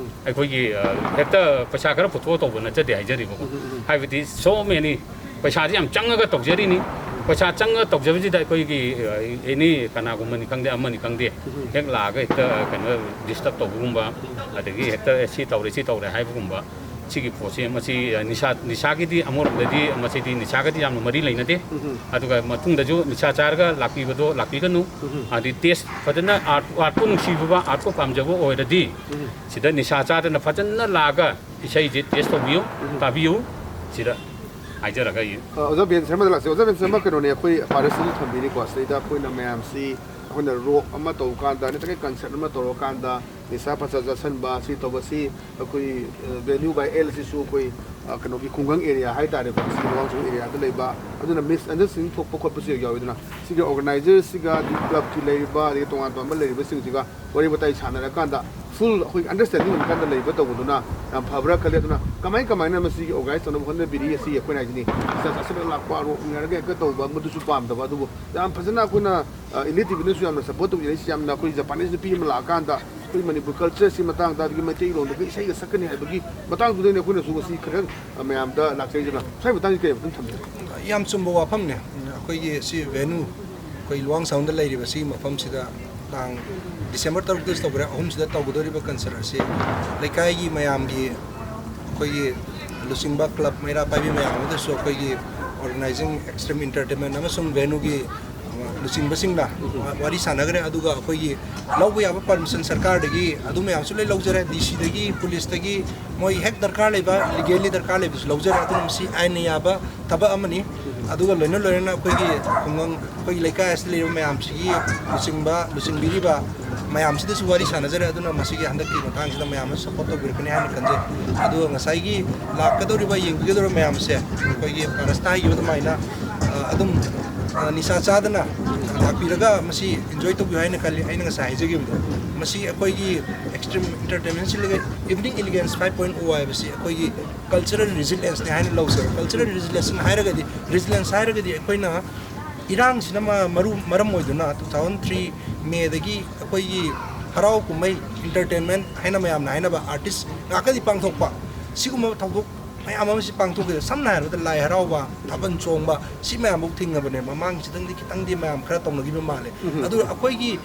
ꯑꯩꯈꯣꯏꯒꯤ, ꯑ, ꯍꯦꯛꯇ ꯄꯩꯁꯥ ꯈꯔ ꯄꯨꯊꯣꯛꯑ ꯇꯧꯕ ꯅꯠꯆꯗꯦ ꯍꯥꯏꯖꯔꯤꯕꯀꯣ꯫ ꯍꯥꯏꯕꯗꯤ so many ꯄꯩꯁꯥꯁꯦ ꯌꯥꯝ ꯆꯪꯉꯒ ꯇꯧꯖꯔꯤꯅꯤ꯫ ꯄꯩꯁꯥ ꯆꯪꯉꯒ ꯇꯧꯖꯕꯁꯤꯗ ꯑꯩꯈꯣꯏꯒꯤ ꯑꯦꯅꯤ ꯀꯅꯥꯒꯨꯝꯕꯅꯤ ꯈꯪꯗꯦ, ꯑꯃꯅꯤ ꯈꯪꯗꯦ, ꯍꯦꯛ ꯂꯥꯛꯑꯒ ꯍꯦꯛꯇ ꯀꯩꯅꯣ ꯗꯤꯁꯇꯔꯕ ꯇꯧꯕꯒꯨꯝꯕ, ꯑꯗꯒꯤ ꯍꯦꯛꯇ "ꯑꯦ, ꯁꯤ ꯇꯧꯔꯦ, ꯁꯤ ꯇꯧꯔꯦ" ꯍꯥꯏꯕꯒꯨꯝꯕ꯫ ꯁꯤꯒꯤ ꯄꯣꯠꯁꯦ, ꯃꯁꯤ ꯅꯤꯁꯥ, ꯅꯤꯁꯥꯒꯤꯗꯤ ꯑꯃꯔꯣꯝꯗꯗꯤ ꯃꯁꯤꯗꯤ ꯅꯤꯁꯥꯒꯗꯤ ꯌꯥꯝꯅ ꯃꯔꯤ ꯂꯩꯅꯗꯦ꯫ ꯑꯗꯨꯒ ꯃꯇꯨꯡꯗꯁꯨ ꯅꯤꯁꯥ ꯆꯥꯔꯒ ꯂꯥꯛꯄꯤꯕꯗꯣ ꯂꯥꯛꯄꯤꯒꯅꯨ꯫ ꯍꯥꯏꯗꯤ ꯇꯦꯁ ꯐꯖꯅ ꯑꯥꯔꯠ, ꯑꯥꯔꯠꯄꯨ ꯅꯨꯡꯁꯤꯕ, ꯑꯥꯔꯠꯄꯨ ꯄꯥꯝꯖꯕ ꯑꯣꯏꯔꯗꯤ ꯁꯤꯗ ꯅꯤꯁꯥ ꯆꯥꯗꯅ ꯐꯖꯅ ꯂꯥꯛꯑꯒ ꯏꯁꯩꯁꯦ ꯇꯦꯁ ꯇꯧꯕꯤꯌꯨ, ꯇꯥꯕꯤꯌꯨ꯫ ꯁꯤꯗ ꯍꯥꯏꯖꯔꯒ ꯑꯩ ꯑ, ꯑꯣꯖꯥ ꯕꯦꯟ ꯁꯔꯃꯗ ꯂꯥꯛꯆꯩ꯫ ꯑꯣꯖꯥ ꯕꯦꯟ ꯁꯔꯃ, ꯀꯩꯅꯣꯅꯦ, ꯑꯩꯈꯣꯏ ꯄꯥꯔꯁꯤꯁꯨ ꯊꯝꯕꯤꯔꯤꯀꯣ, ꯁꯤꯗꯩꯗ ꯑꯩꯈꯣꯏꯅ ꯃꯌꯥꯝꯁꯤ, ꯑꯩꯈꯣꯏꯅ ꯔꯣꯛ ꯑꯃ ꯇꯧꯕ ꯀꯥꯟꯗ ꯅꯠꯇ꯭ꯔꯒ ꯀꯟꯁꯔꯠ ꯑꯃ ꯇꯧꯔꯀꯥꯟꯗ ꯅꯤꯁꯥ ꯄꯁꯥ ꯆꯥꯁꯟꯕ, ꯁꯤ ꯇꯧꯕꯁꯤ ꯑꯩꯈꯣꯏ, ꯑ, ꯚꯦꯅ꯭ꯌꯨ ꯕꯥꯏ ꯑꯦꯜ ꯑꯁꯤꯁꯨ ꯑꯩꯈꯣꯏ, ꯑ, ꯀꯩꯅꯣꯒꯤ ꯈꯨꯡꯒꯪ ꯑꯦꯔꯤꯌꯥ ꯍꯥꯏꯇꯥꯔꯦꯀꯣ, ꯁꯤ ꯂꯨꯋꯥꯡꯁꯥꯡ ꯑꯦꯔꯤꯌꯥꯗ ꯂꯩꯕ, ꯑꯗꯨꯅ ꯃꯤꯁꯑꯟꯗꯔꯁ꯭ꯇꯦꯟꯗꯤꯡ ꯊꯣꯛꯄ ꯈꯣꯠꯄꯁꯨ ꯍꯦꯛ ꯌꯥꯎꯋꯤꯗꯅ, ꯁꯤꯒꯤ ꯑꯣꯔꯒꯅꯥꯏꯖꯔꯁꯤꯒ ꯑꯗꯩ ꯀ꯭ꯂꯕꯀꯤ ꯂꯩꯔꯤꯕ, ꯑꯗꯒꯤ ꯇꯣꯉꯥꯟ ꯇꯣꯉꯥꯟꯕ ꯂꯩꯔꯤꯕꯁꯤꯡꯁꯤꯒ ꯋꯥꯔꯤ ꯋꯥꯇꯥꯏ ꯁꯥꯟꯅꯔꯀꯥꯟꯗ ꯐꯨꯜ ꯑꯩꯈꯣꯏ ꯑꯟꯗꯔꯁ꯭ꯇꯦꯟꯗꯤꯡ ꯑꯣꯏꯔꯀꯥꯟꯗ ꯂꯩꯕ ꯇꯧꯕꯗꯨꯅ ꯌꯥꯝ ꯐꯕ꯭ꯔꯥ ꯈꯜꯂꯦ꯫ ꯑꯗꯨꯅ ꯀꯃꯥꯏ ꯀꯃꯥꯏꯅ ꯃꯁꯤꯒꯤ ꯑꯣꯔꯒꯅꯥꯏꯖ ꯇꯧꯅꯕ ꯍꯣꯠꯅꯕꯤꯔꯤ? ꯑꯁꯤ ꯑꯩꯈꯣꯏꯅ ꯍꯥꯏꯁꯤꯅꯤ, ꯆꯥ-, ꯆꯥꯁꯤꯜꯂꯒ ꯂꯥꯛꯄ, ꯔꯣꯛ ꯉꯥꯏꯔꯒ ꯍꯦꯛꯇ ꯇꯧꯕ, ꯃꯗꯨꯁꯨ ꯄꯥꯝꯗꯕ꯫ ꯑꯗꯨꯕꯨ ꯌꯥꯝ ꯐꯖꯅ ꯑꯩꯈꯣꯏꯅ, ꯑ, ꯏꯂꯤꯠ ꯇꯤꯚꯤꯅꯁꯨ ꯌꯥꯝꯅ ꯁꯄꯣꯔꯠ ꯇꯧꯕꯤꯔꯛꯏꯁꯤ, ꯌꯥꯝꯅ ꯑꯩꯈꯣꯏ ꯖꯄꯥꯅꯤꯁ ꯅꯨꯄꯤ ꯑꯃ ꯂꯥꯛꯑꯀꯥꯟꯗ ꯑꯩꯈꯣꯏ ꯃꯅꯤꯄꯨꯔ ꯀꯜꯆꯔꯁꯤ ꯃꯇꯥꯡꯗ, ꯑꯗꯒꯤ ꯃꯩꯇꯩꯂꯣꯟꯗꯒꯤ ꯏꯁꯩꯒ ꯁꯛꯀꯅꯤ ꯍꯥꯏꯕꯒꯤ ꯃꯇꯥꯡꯗꯨꯗꯅꯤ ꯑꯩꯈꯣꯏꯅꯁꯨ ꯉꯁꯤ ꯈꯔ, ꯑ, ꯃꯌꯥꯝꯗ ꯂꯥꯛꯆꯩꯗꯅ꯫ ꯁ꯭ꯋꯥꯏ ꯃꯇꯥꯡꯁꯤ ꯀꯔꯤ ꯑꯗꯨꯝ ꯊꯝꯖꯒꯦ? ꯌꯥꯝ ꯆꯨꯝꯕ ꯋꯥꯐꯝꯅꯦ꯫ ꯑꯩꯈꯣꯏꯒꯤ ꯁꯤ ꯚꯦꯅꯨ, ꯑꯩꯈꯣꯏ ꯂꯨꯋꯥꯡꯁꯥꯡꯗ ꯂꯩꯔꯤꯕ ꯁꯤꯒꯤ ꯃꯐꯝꯁꯤꯗ ꯇꯥꯡ ꯗꯤꯁꯦꯝꯕꯔ ꯇꯔꯨꯛꯇꯁꯨ ꯇꯧꯈ꯭ꯔꯦ, ꯑꯍꯨꯝꯁꯤꯗ ꯇꯧꯒꯗꯧꯔꯤꯕ ꯀꯟꯁꯔꯠ ꯑꯁꯤ ꯂꯩꯀꯥꯏꯒꯤ ꯃꯌꯥꯝꯒꯤ, ꯑꯩꯈꯣꯏꯒꯤ ꯂꯨꯆꯤꯡꯕ ꯀ꯭ꯂꯕ ꯃꯩꯔꯥ ꯄꯥꯏꯕꯤ ꯃꯌꯥꯝ ꯑꯃꯗꯁꯨ ꯑꯩꯈꯣꯏꯒꯤ ꯑꯣꯔꯒꯅꯥꯏꯖꯤꯡ ꯑꯦꯛꯁꯇ꯭ꯔꯤꯝ ꯏꯟꯇꯔꯇꯦꯟꯃꯦꯟ ꯑꯃꯁꯨꯡ ꯚꯦꯅꯨꯒꯤ ꯂꯨꯆꯤꯡꯕꯁꯤꯡꯅ ꯋꯥꯔꯤ ꯁꯥꯟꯅꯈ꯭ꯔꯦ꯫ ꯑꯗꯨꯒ ꯑꯩꯈꯣꯏꯒꯤ ꯂꯧꯕ ꯌꯥꯕ ꯄꯔꯃꯤꯁꯟ ꯁꯔꯀꯥꯔꯗꯒꯤ ꯑꯗꯨ ꯃꯌꯥꯝꯁꯨ ꯂꯣꯏ ꯂꯧꯖꯔꯦ, ꯗꯤ ꯁꯤꯗꯒꯤ, ꯄꯨꯂꯤꯁꯇꯒꯤ, ꯃꯣꯏ ꯍꯦꯛ ꯗꯔꯀꯥꯔ ꯂꯩꯕ, ꯂꯤꯒꯦꯜꯂꯤ ꯗꯔꯀꯥꯔ ꯂꯩꯕꯁꯨ ꯂꯧꯖꯔꯦ꯫ ꯑꯗꯨꯅ ꯃꯁꯤ ꯑꯥꯏꯟꯅ ꯌꯥꯕ ꯊꯕꯛ ꯑꯃꯅꯤ꯫ ꯑꯗꯨꯒ ꯂꯣꯏꯅ ꯂꯣꯏꯅꯅ ꯑꯩꯈꯣꯏꯒꯤ ꯈꯨꯡꯒꯪ, ꯑꯩꯈꯣꯏꯒꯤ ꯂꯩꯀꯥꯏ ꯑꯁꯤꯗ ꯂꯩꯔꯤꯕ ꯃꯌꯥꯝꯁꯤꯒꯤ ꯂꯨꯆꯤꯡꯕ, ꯂꯨꯆꯤꯡꯕꯤꯔꯤꯕ ꯃꯌꯥꯝꯁꯤꯗꯁꯨ ꯋꯥꯔꯤ ꯁꯥꯟꯅꯖꯔꯦ꯫ ꯑꯗꯨꯅ ꯃꯁꯤꯒꯤ ꯍꯟꯗꯛꯀꯤ ꯃꯇꯥꯡꯁꯤꯗ ꯃꯌꯥꯝ ꯑꯃ ꯁꯞꯄꯣꯔꯠ ꯇꯧꯕꯤꯔꯛꯀꯅꯤ ꯍꯥꯏꯅ ꯈꯟꯖꯩ꯫ ꯑꯗꯨꯒ ꯉꯁꯥꯏꯒꯤ ꯂꯥꯛꯀꯗꯧꯔꯤꯕ, ꯌꯦꯡꯕꯤꯒꯗꯧꯔꯤꯕ ꯃꯌꯥꯝꯁꯦ ꯑꯩꯈꯣꯏꯒꯤ ꯄꯥꯔꯁꯇ ꯍꯥꯏꯈꯤꯕ ꯑꯗꯨꯃꯥꯏꯅ, ꯑ, ꯑꯗꯨꯝ, ꯑ, ꯅꯤꯁꯥ ꯆꯥꯗꯅ ꯂꯥꯛꯄꯤꯔꯒ ꯃꯁꯤ ꯏꯟꯖꯣꯏ ꯇꯧꯕꯤꯌꯨ ꯍꯥꯏꯅ ꯈꯜꯂꯤ꯫ ꯑꯩꯅ ꯉꯁꯥꯏ ꯍꯥꯏꯖꯈꯤꯕꯗꯣ, ꯃꯁꯤ ꯑꯩꯈꯣꯏꯒꯤ ꯑꯦꯛꯁꯇ꯭ꯔꯤꯝ ꯏꯟꯇꯔꯇꯦꯟꯃꯦꯟ ꯁꯤꯜꯂꯒ ꯏꯚꯤꯅꯤꯡ ꯏꯂꯤꯒꯦꯟꯁ ꯐꯥꯏꯚ ꯄꯣꯏꯟ ꯑꯣ ꯍꯥꯏꯕꯁꯤ ꯑꯩꯈꯣꯏꯒꯤ ꯀꯜꯆꯔꯦꯜ ꯔꯤꯖꯤꯂꯦꯟꯁꯅꯦ ꯍꯥꯏꯅ ꯂꯧꯖꯩ꯫ ꯀꯜꯆꯔꯦꯜ ꯔꯤꯖꯤꯂꯦꯟꯁ ꯍꯥꯏꯔꯒꯗꯤ, ꯔꯤꯖꯤꯂꯦꯟꯁ ꯍꯥꯏꯔꯒꯗꯤ ꯑꯩꯈꯣꯏꯅ ꯏꯔꯥꯡꯁꯤꯅ ꯃ-, ꯃꯔꯨ-, ꯃꯔꯝ ꯑꯣꯏꯗꯨꯅ ꯇꯨ ꯊꯥꯎꯖꯟ ꯊ꯭ꯔꯤ ꯃꯦꯗꯒꯤ ꯑꯩꯈꯣꯏꯒꯤ ꯍꯔꯥꯎ ꯀꯨꯝꯍꯩ, ꯏꯟꯇꯔꯇꯦꯟꯃꯦꯟ ꯍꯥꯏꯅ ꯃꯌꯥꯝꯅ ꯍꯥꯏꯅꯕ ꯑꯥꯔꯇꯤꯁ ꯉꯥꯛꯀꯗꯤ ꯄꯥꯡꯊꯣꯛꯄ, ꯁꯤꯒꯨꯝꯕ ꯊꯧꯗꯣꯛ ꯃꯌꯥꯝ ꯑꯃꯁꯤ ꯄꯥꯡꯊꯣꯛꯈꯤꯗ, ꯁꯝꯅ ꯍꯥꯏꯔꯕꯗ ꯂꯥꯏ ꯍꯔꯥꯎꯕ, ꯊꯥꯕꯜ ꯆꯣꯡꯕ, ꯁꯤ ꯃꯌꯥꯝꯐꯥꯎ ꯊꯤꯡꯉꯕꯅꯦ꯫ ꯃꯃꯥꯡꯒꯤꯁꯤꯗꯪꯗꯤ ꯈꯤꯇꯪꯗꯤ ꯃꯌꯥꯝ ꯈꯔ ꯇꯧꯅꯈꯤꯕ ꯃꯥꯜꯂꯦ꯫ ꯑꯗꯨ ꯑꯩꯈꯣꯏꯒꯤ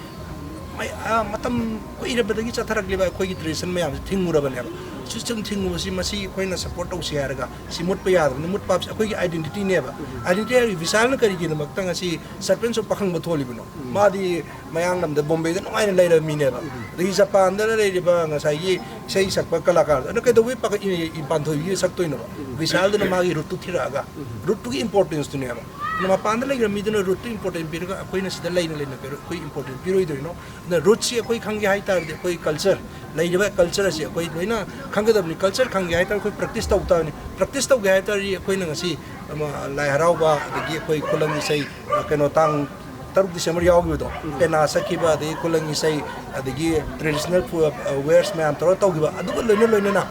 ꯃꯩ-, ꯑ, ꯃꯇꯝ ꯀꯨꯏꯔꯕꯗꯒꯤ ꯆꯠꯊꯔꯛꯂꯤꯕ ꯑꯩꯈꯣꯏꯒꯤ ꯇ꯭ꯔꯦꯗꯤꯁꯟ ꯃꯌꯥꯝꯁꯤ ꯊꯤꯡꯉꯨꯔꯕꯅꯦꯕ꯫ ꯁꯤꯁꯇꯦꯝ ꯊꯤꯡꯉꯨꯕꯁꯤ ꯃꯁꯤ ꯑꯩꯈꯣꯏꯅ ꯁꯞꯄꯣꯔꯠ ꯇꯧꯁꯤ ꯍꯥꯏꯔꯒ, ꯁꯤ ꯃꯨꯠꯄ ꯌꯥꯗꯕꯅꯤ꯫ ꯃꯨꯠꯄ ꯍꯥꯏꯕꯁꯤ ꯑꯩꯈꯣꯏꯒꯤ ꯑꯥꯏꯗꯦꯟꯇꯤꯇꯤꯅꯦꯕ꯫ ꯑꯥꯏꯗꯦꯟꯇꯤꯇꯤ ꯍꯥꯏꯔꯒ ꯕꯤꯁꯥꯜꯅ ꯀꯔꯤꯒꯤꯗꯃꯛꯇ ꯉꯁꯤ ꯁꯔꯄꯦꯟꯁ ꯑꯣꯐ ꯄꯥꯈꯪꯕ ꯊꯣꯜꯂꯤꯕꯅꯣ? ꯃꯥꯗꯤ ꯃꯌꯥꯡꯂꯝꯗ, ꯕꯣꯝꯕꯦꯗ ꯅꯨꯡꯉꯥꯏꯅ ꯂꯩꯔꯕ ꯃꯤꯅꯦꯕ꯫ ꯑꯗꯒꯤ ꯖꯄꯥꯟꯗ ꯂꯩꯔꯤꯕ ꯉꯁꯥꯏꯒꯤ ꯏꯁꯩ ꯁꯛꯄ ꯀꯂꯥꯀꯥꯔ ꯑꯗꯨꯅ ꯀꯩꯗꯧꯕꯩ ꯄꯥꯈꯠ-, ꯏ-, ꯏ-, ꯄꯥꯟꯊꯣꯏꯕꯤꯒꯤ ꯁꯛꯇꯣꯏꯅꯣꯕ? ꯕꯤꯁꯥꯜꯗꯨꯅ ꯃꯥꯒꯤ ꯔꯨꯠꯇꯨ ꯊꯤꯔꯛꯑꯒ, ꯔꯨꯠꯇꯨꯒꯤ ꯏꯝꯄꯣꯔꯇꯦꯟꯁꯇꯨꯅꯦꯕ꯫ ꯑꯗꯨꯅ ꯃꯄꯥꯟꯗ ꯂꯩꯈ꯭ꯔ ꯃꯤꯗꯨꯅ ꯔꯨꯠꯇꯨ ꯏꯝꯄꯣꯔꯇꯦꯟ ꯄꯤꯔꯒ ꯑꯩꯈꯣꯏꯅ ꯁꯤꯗ ꯂꯩꯅ ꯂꯩꯅ ꯀꯩꯗꯧ-, ꯑꯩꯈꯣꯏ ꯏꯝꯄꯣꯔꯇꯦꯟ ꯄꯤꯔꯣꯏꯗꯣꯏꯅꯣ? ꯑꯗꯨꯅ ꯔꯨꯠꯁꯤ ꯑꯩꯈꯣꯏ ꯈꯪꯒꯦ ꯍꯥꯏ ꯇꯥꯔꯗꯤ ꯑꯩꯈꯣꯏ ꯀꯜꯆꯔ, ꯂꯩꯔꯤꯕ ꯀꯜꯆꯔ ꯑꯁꯤ ꯑꯩꯈꯣꯏ ꯂꯣꯏꯅ ꯈꯪꯒꯗꯕꯅꯤ꯫ ꯀꯜꯆꯔ ꯈꯪꯒꯦ ꯍꯥꯏ ꯇꯥꯔꯗꯤ ꯑꯩꯈꯣꯏ ꯄ꯭ꯔꯦꯛꯇꯤꯁ ꯇꯧꯕ ꯇꯥꯕꯅꯤ꯫ ꯄ꯭ꯔꯦꯛꯇꯤꯁ ꯇꯧꯒꯦ ꯍꯥꯏ ꯇꯥꯔꯗꯤ ꯑꯩꯈꯣꯏꯅ ꯉꯁꯤ, ꯑꯃ, ꯂꯥꯏ ꯍꯔꯥꯎꯕ, ꯑꯗꯒꯤ ꯑꯩꯈꯣꯏ ꯈꯨꯂꯪ ꯏꯁꯩ, ꯑ, ꯀꯩꯅꯣ, ꯇꯥꯡ ꯇꯔꯨꯛ ꯗꯤꯁꯦꯝꯕꯔ ꯌꯥꯎꯈꯤꯕꯗꯣ, ꯄꯦꯅꯥ ꯁꯛꯈꯤꯕ, ꯑꯗꯒꯤ ꯈꯨꯂꯪ ꯏꯁꯩ, ꯑꯗꯒꯤ ꯇ꯭ꯔꯦꯗꯤꯁꯅꯦꯜ ꯐꯨ-, ꯑ, ꯋꯦꯌꯔꯁ ꯃꯌꯥꯝ ꯇꯧꯔꯒ ꯇꯧꯈꯤꯕ, ꯑꯗꯨꯒ ꯂꯣꯏꯅ ꯂꯣꯏꯅꯅ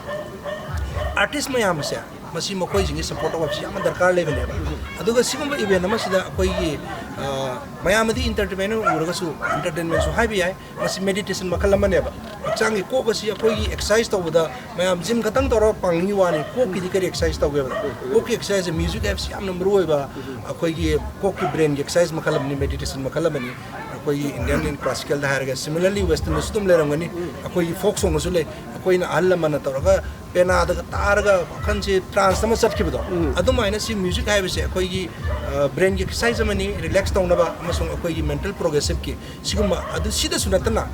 ꯑꯥꯔꯇꯤꯁ ꯃꯌꯥꯝ ꯑꯁꯦ, ꯃꯁꯤ ꯃꯈꯣꯏꯁꯤꯡꯒꯤ ꯁꯞꯄꯣꯔꯠ ꯇꯧꯕꯁꯤ ꯌꯥꯝꯅ ꯗꯔꯀꯥꯔ ꯂꯩꯕꯅꯦꯕ꯫ ꯑꯗꯨꯒ ꯁꯤꯒꯨꯝꯕ ꯏꯚꯦꯟ ꯑꯃꯁꯤꯗ ꯑꯩꯈꯣꯏꯒꯤ, ꯑ, ꯃꯌꯥꯝꯅꯗꯤ ꯏꯟꯇꯔꯇꯦꯟꯃꯦꯟ ꯎꯔꯒꯁꯨ, ꯏꯟꯇꯔꯇꯦꯟꯃꯦꯟꯁꯨ ꯍꯥꯏꯕ ꯌꯥꯏ, ꯃꯁꯤ ꯃꯦꯗꯤꯇꯦꯁꯟ ꯃꯈꯜ ꯑꯃꯅꯦꯕ꯫ ꯍꯛꯆꯥꯡꯒꯤ ꯀꯣꯛ ꯑꯁꯤ ꯑꯩꯈꯣꯏꯒꯤ ꯑꯦꯛꯁꯔꯁꯥꯏꯁ ꯇꯧꯕꯗ ꯃꯌꯥꯝ ꯖꯤꯝ ꯈꯛꯇꯪ ꯇꯧꯔꯒ ꯄꯥꯡꯉꯤ ꯋꯥꯅꯤ, ꯀꯣꯛꯀꯤꯗꯤ ꯀꯔꯤ ꯑꯦꯛꯁꯔꯁꯥꯏꯁ ꯇꯧꯒꯦꯕꯗ? ꯀꯣꯛꯀꯤ ꯑꯦꯛꯁꯔꯁꯥꯏꯁꯁꯦ ꯃ꯭ꯌꯨꯖꯤꯛ ꯍꯥꯏꯕꯁꯤ ꯌꯥꯝꯅ ꯃꯔꯨ ꯑꯣꯏꯕ, ꯑꯩꯈꯣꯏꯒꯤ ꯀꯣꯛꯀꯤ ꯕ꯭ꯔꯦꯟꯒꯤ ꯑꯦꯛꯁꯔꯁꯥꯏꯁ ꯃꯈꯜ ꯑꯃꯅꯤ, ꯃꯦꯗꯤꯇꯦꯁꯟ ꯃꯈꯜ ꯑꯃꯅꯤ꯫ ꯑꯩꯈꯣꯏꯒꯤ ꯏꯟꯗꯤꯌꯟ ꯀ꯭ꯂꯥꯁꯤꯀꯦꯜꯗ ꯍꯥꯏꯔꯒ, ꯁꯤꯃꯤꯂꯔꯂꯤ ꯋꯦꯁꯇꯔꯟꯗꯁꯨ ꯑꯗꯨꯝ ꯂꯩꯔꯝꯒꯅꯤ꯫ ꯑꯩꯈꯣꯏꯒꯤ ꯐꯣꯛ ꯁꯣꯡꯗꯁꯨ ꯂꯩ꯫ ꯑꯩꯈꯣꯏꯅ ꯑꯍꯜ ꯂꯃꯟꯅ ꯇꯧꯔꯒ ꯄꯦꯅꯥꯗꯒ ꯇꯥꯔꯒ ꯋꯥꯈꯜꯁꯦ ꯇ꯭ꯔꯥꯟꯁ ꯑꯃ ꯆꯠꯈꯤꯕꯗꯣ, ꯑꯗꯨꯃꯥꯏꯅ ꯁꯤ ꯃ꯭ꯌꯨꯖꯤꯛ ꯍꯥꯏꯕꯁꯦ ꯑꯩꯈꯣꯏꯒꯤ, ꯑ, ꯕ꯭ꯔꯦꯟꯒꯤ ꯑꯦꯛꯁꯔꯁꯥꯏꯁ ꯑꯃꯅꯤ, ꯔꯤꯂꯦꯛꯁ ꯇꯧꯅꯕ ꯑꯃꯁꯨꯡ ꯑꯩꯈꯣꯏꯒꯤ ꯃꯦꯟꯇꯦꯜ ꯄ꯭ꯔꯣꯒ꯭ꯔꯦꯁꯤꯞꯀꯤ ꯁꯤꯒꯨꯝꯕ꯫ ꯑꯗꯨ ꯁꯤꯗꯁꯨ ꯅꯠꯇꯅ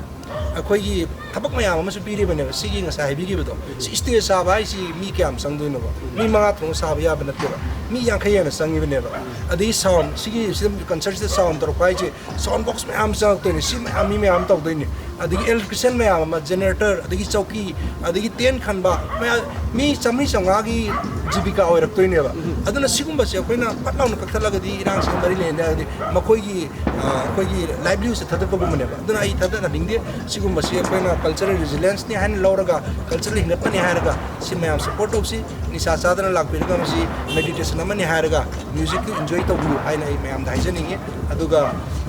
ꯑꯩꯈꯣꯏꯒꯤ ꯊꯕꯛ ꯃꯌꯥꯝ ꯑꯃꯁꯨ ꯄꯤꯔꯤꯕꯅꯦꯕ꯫ ꯁꯤꯒꯤ ꯉꯁꯥꯏ ꯍꯥꯏꯕꯤꯈꯤꯕꯗꯣ, ꯁꯤ ꯁ꯭ꯇꯦꯖ ꯁꯥꯕ ꯍꯥꯏꯁꯤ ꯃꯤ ꯀꯌꯥꯝ ꯆꯪꯗꯣꯏꯅꯣꯕ? ꯃꯤ ꯃꯉꯥ ꯇꯔꯨꯛ ꯁꯥꯕ ꯌꯥꯕ ꯅꯠꯇꯦꯕ, ꯃꯤ ꯌꯥꯡꯈꯩ ꯍꯦꯟꯅ ꯆꯪꯉꯤꯕꯅꯦꯕ꯫ ꯑꯗꯒꯤ ꯁꯥꯎꯟ, ꯁꯤꯒꯤ ꯁꯤꯗ ꯀꯟꯁꯔꯠꯁꯤꯗ ꯁꯥꯎꯟ ꯇꯧꯔꯛꯄ ꯍꯥꯏꯁꯦ, ꯁꯥꯎꯟ ꯕꯣꯛꯁ ꯃꯌꯥꯝ ꯆꯪꯉꯛꯇꯣꯏꯅꯦ, ꯁꯤ ꯃꯌꯥꯝ, ꯃꯤ ꯃꯌꯥꯝ ꯇꯧꯗꯣꯏꯅꯦ꯫ ꯑꯗꯒꯤ ꯏꯂꯦꯛꯇ꯭ꯔꯤꯁꯤꯌꯟ ꯃꯌꯥꯝ ꯑꯃ, ꯖꯦꯅꯦꯔꯦꯇꯔ, ꯑꯗꯒꯤ ꯆꯧꯀꯤ, ꯑꯗꯒꯤ ꯇꯦꯟ ꯈꯟꯕ ꯃꯌꯥꯝ, ꯃꯤ ꯆꯥꯝꯃꯔꯤ ꯆꯥꯝꯃꯉꯥꯒꯤ ꯖꯤꯕꯤꯀꯥ ꯑꯣꯏꯔꯛꯇꯣꯏꯅꯦꯕ꯫ ꯑꯗꯨꯅ ꯁꯤꯒꯨꯝꯕꯁꯦ ꯑꯩꯈꯣꯏꯅ ꯐꯠ ꯂꯥꯎꯅ ꯀꯛꯊꯠꯂꯒꯗꯤ ꯏꯔꯥꯡꯁꯤꯒ ꯃꯔꯤ ꯂꯩꯅꯗꯦ ꯍꯥꯏꯔꯗꯤ ꯃꯈꯣꯏꯒꯤ, ꯑ, ꯑꯩꯈꯣꯏꯒꯤ ꯂꯥꯏꯚꯂꯤꯍꯨꯗꯁꯦ ꯊꯥꯗꯠꯄꯒꯨꯝꯕꯅꯦꯕ꯫ ꯑꯗꯨꯅ ꯑꯩ ꯊꯥꯗꯠꯍꯟꯅꯤꯡꯗꯦ꯫ ꯁꯤꯒꯨꯝꯕꯁꯤ ꯑꯩꯈꯣꯏꯅ ꯀꯜꯆꯔꯦꯜ ꯔꯤꯖꯤꯂꯦꯟꯁꯅꯤ ꯍꯥꯏꯅ ꯂꯧꯔꯒ, ꯀꯜꯆꯔꯦꯜ ꯍꯤꯡꯒꯠꯄꯅꯤ ꯍꯥꯏꯔꯒ, ꯁꯤ ꯃꯌꯥꯝ ꯁꯞꯄꯣꯔꯠ ꯇꯧꯁꯤ꯫ ꯅꯤꯁꯥ ꯆꯥꯗꯅ ꯂꯥꯛꯄꯤꯔꯒ ꯃꯁꯤ ꯃꯦꯗꯤꯇꯦꯁꯟ ꯑꯃꯅꯤ ꯍꯥꯏꯔꯒ ꯃ꯭ꯌꯨꯖꯤꯛꯇꯨ ꯏꯟꯖꯣꯏ ꯇꯧꯕꯤꯌꯨ ꯍꯥꯏꯅ ꯑꯩ ꯃꯌꯥꯝꯗ ꯍꯥꯏꯖꯅꯤꯡꯉꯤ꯫ ꯑꯗꯨꯒ,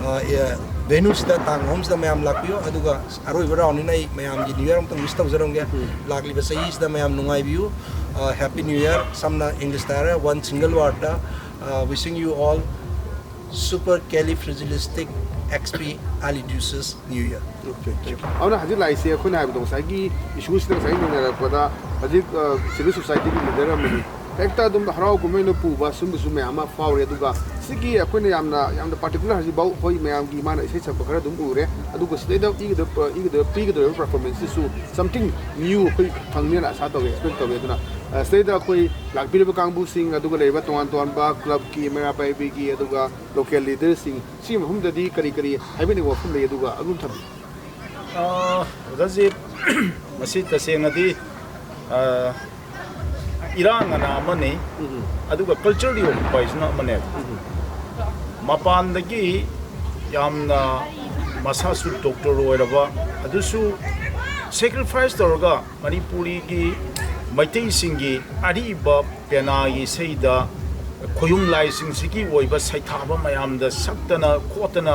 ꯑ, ꯑꯦ, ꯚꯦꯅꯨꯁꯤꯗ ꯇꯥꯡ ꯑꯍꯨꯝꯁꯤꯗ ꯃꯌꯥꯝ ꯂꯥꯛꯄꯤꯌꯨ꯫ ꯑꯗꯨꯒ ꯑꯔꯣꯏꯕ ꯔꯥꯎꯟꯅꯤꯅ ꯑꯩ ꯃꯌꯥꯝꯒꯤ ꯅ꯭ꯌꯨ ꯏꯌꯥꯔ ꯑꯃꯇꯪ ꯋꯤꯁ ꯇꯧꯖꯔꯝꯒꯦ꯫ ꯂꯥꯛꯂꯤꯕ ꯆꯍꯤꯁꯤꯗ ꯃꯌꯥꯝ ꯅꯨꯡꯉꯥꯏꯕꯤꯌꯨ꯫ Happy new year. ꯁꯝꯅ ꯏꯪꯂꯤꯁꯇ ꯍꯥꯏꯔꯦ, one single word, wishing you all supercalifragilisticexpialidocious new year꯫ ꯑꯗꯨꯅ ꯍꯧꯖꯤꯛ ꯂꯥꯛꯏꯁꯦ ꯑꯩꯈꯣꯏꯅ ꯍꯥꯏꯕꯗꯣ, ꯉꯁꯥꯏꯒꯤ ꯏꯁꯨꯁꯤꯗ ꯉꯁꯥꯏ ꯅꯩꯅꯔꯛꯄꯗ, ꯍꯧꯖꯤꯛ ꯁꯤꯚꯤꯜ ꯁꯣꯁꯥꯏꯇꯤꯒꯤ ꯂꯤꯗꯔ ꯑꯃꯅꯤ, ꯍꯦꯛꯇ ꯑꯗꯨꯝ ꯍꯔꯥꯎ ꯀꯨꯝꯍꯩꯅ ꯄꯨꯕ ꯁꯨꯝꯕꯁꯨ ꯃꯌꯥꯝ ꯑꯃ ꯐꯥꯎꯔꯦ꯫ ꯑꯗꯨꯒ ꯁꯤꯒꯤ ꯑꯩꯈꯣꯏꯅ ꯌꯥꯝꯅ ꯌꯥꯝꯅ ꯄꯥꯔꯇꯤꯀꯨꯂꯔ ꯍꯧꯖꯤꯛꯐꯥꯎ ꯑꯩꯈꯣꯏ ꯃꯌꯥꯝꯒꯤ ꯏꯃꯥꯅ ꯏꯁꯩ ꯁꯛꯄ ꯈꯔ ꯑꯗꯨꯝ ꯎꯔꯦ꯫ ꯑꯗꯨꯒ ꯁꯤꯗꯩꯗ ꯄꯤꯒꯗꯕ ꯄꯤꯒꯗꯕ ꯄꯤꯒꯗꯧꯔꯤꯕ ꯄꯔꯐꯣꯔꯃꯦꯟꯁꯁꯤꯁꯨ something new ꯑꯩꯈꯣꯏ ꯐꯪꯅꯦꯅ ꯑꯁꯥ ꯇꯧꯋꯦ, ꯑꯦꯛꯁꯄꯦꯛ ꯇꯧꯋꯦ꯫ ꯑꯗꯨꯅ ꯁꯤꯗꯩꯗ ꯑꯩꯈꯣꯏ ꯂꯥꯛꯄꯤꯔꯤꯕ ꯀꯥꯡꯕꯨꯁꯤꯡ, ꯑꯗꯨꯒ ꯂꯩꯔꯤꯕ ꯇꯣꯉꯥꯟ ꯇꯣꯉꯥꯟꯕ ꯀ꯭ꯂꯕꯀꯤ, ꯃꯩꯔꯥ ꯄꯥꯏꯕꯤꯒꯤ, ꯑꯗꯨꯒ ꯂꯣꯀꯦꯜ ꯂꯤꯗꯔꯁꯤꯡ, ꯁꯤꯒꯤ ꯃꯐꯝꯗꯗꯤ ꯀꯔꯤ ꯀꯔꯤ ꯍꯥꯏꯕꯤꯅꯤꯡꯕ ꯋꯥꯐꯝ ꯂꯩ? ꯑꯗꯨꯒ ꯑꯗꯨꯝ ꯊꯝꯕꯤꯌꯨ꯫ ꯑꯣꯖꯥꯁꯤ, ꯃꯁꯤ ꯇꯁꯦꯡꯅꯗꯤ ꯏꯔꯥꯡ ꯑꯅ ꯑꯃꯅꯤ, ꯑꯗꯨꯒ ꯀꯜꯆꯔꯦꯜ ꯑꯣꯀꯨꯄꯦꯁꯟ ꯑꯃꯅꯦꯕ꯫ ꯃꯄꯥꯟꯗꯒꯤ ꯌꯥꯝꯅ ꯃꯁꯥꯁꯨ ꯗꯣꯛꯇꯔ ꯑꯣꯏꯔꯕ, ꯑꯗꯨꯁꯨ ꯁꯦꯀ꯭ꯔꯤꯐꯥꯏꯁ ꯇꯧꯔꯒ ꯃꯅꯤꯄꯨꯔꯤꯒꯤ ꯃꯩꯇꯩꯁꯤꯡꯒꯤ ꯑꯔꯤꯕ ꯄꯦꯅꯥꯒꯤ ꯏꯁꯩꯗ ꯈꯣꯌꯨꯝ ꯂꯥꯏꯁꯤꯡꯁꯤꯒꯤ ꯑꯣꯏꯕ ꯁꯩꯊꯥꯕ ꯃꯌꯥꯝꯗ ꯁꯛꯇꯅ ꯈꯣꯠꯇꯅ,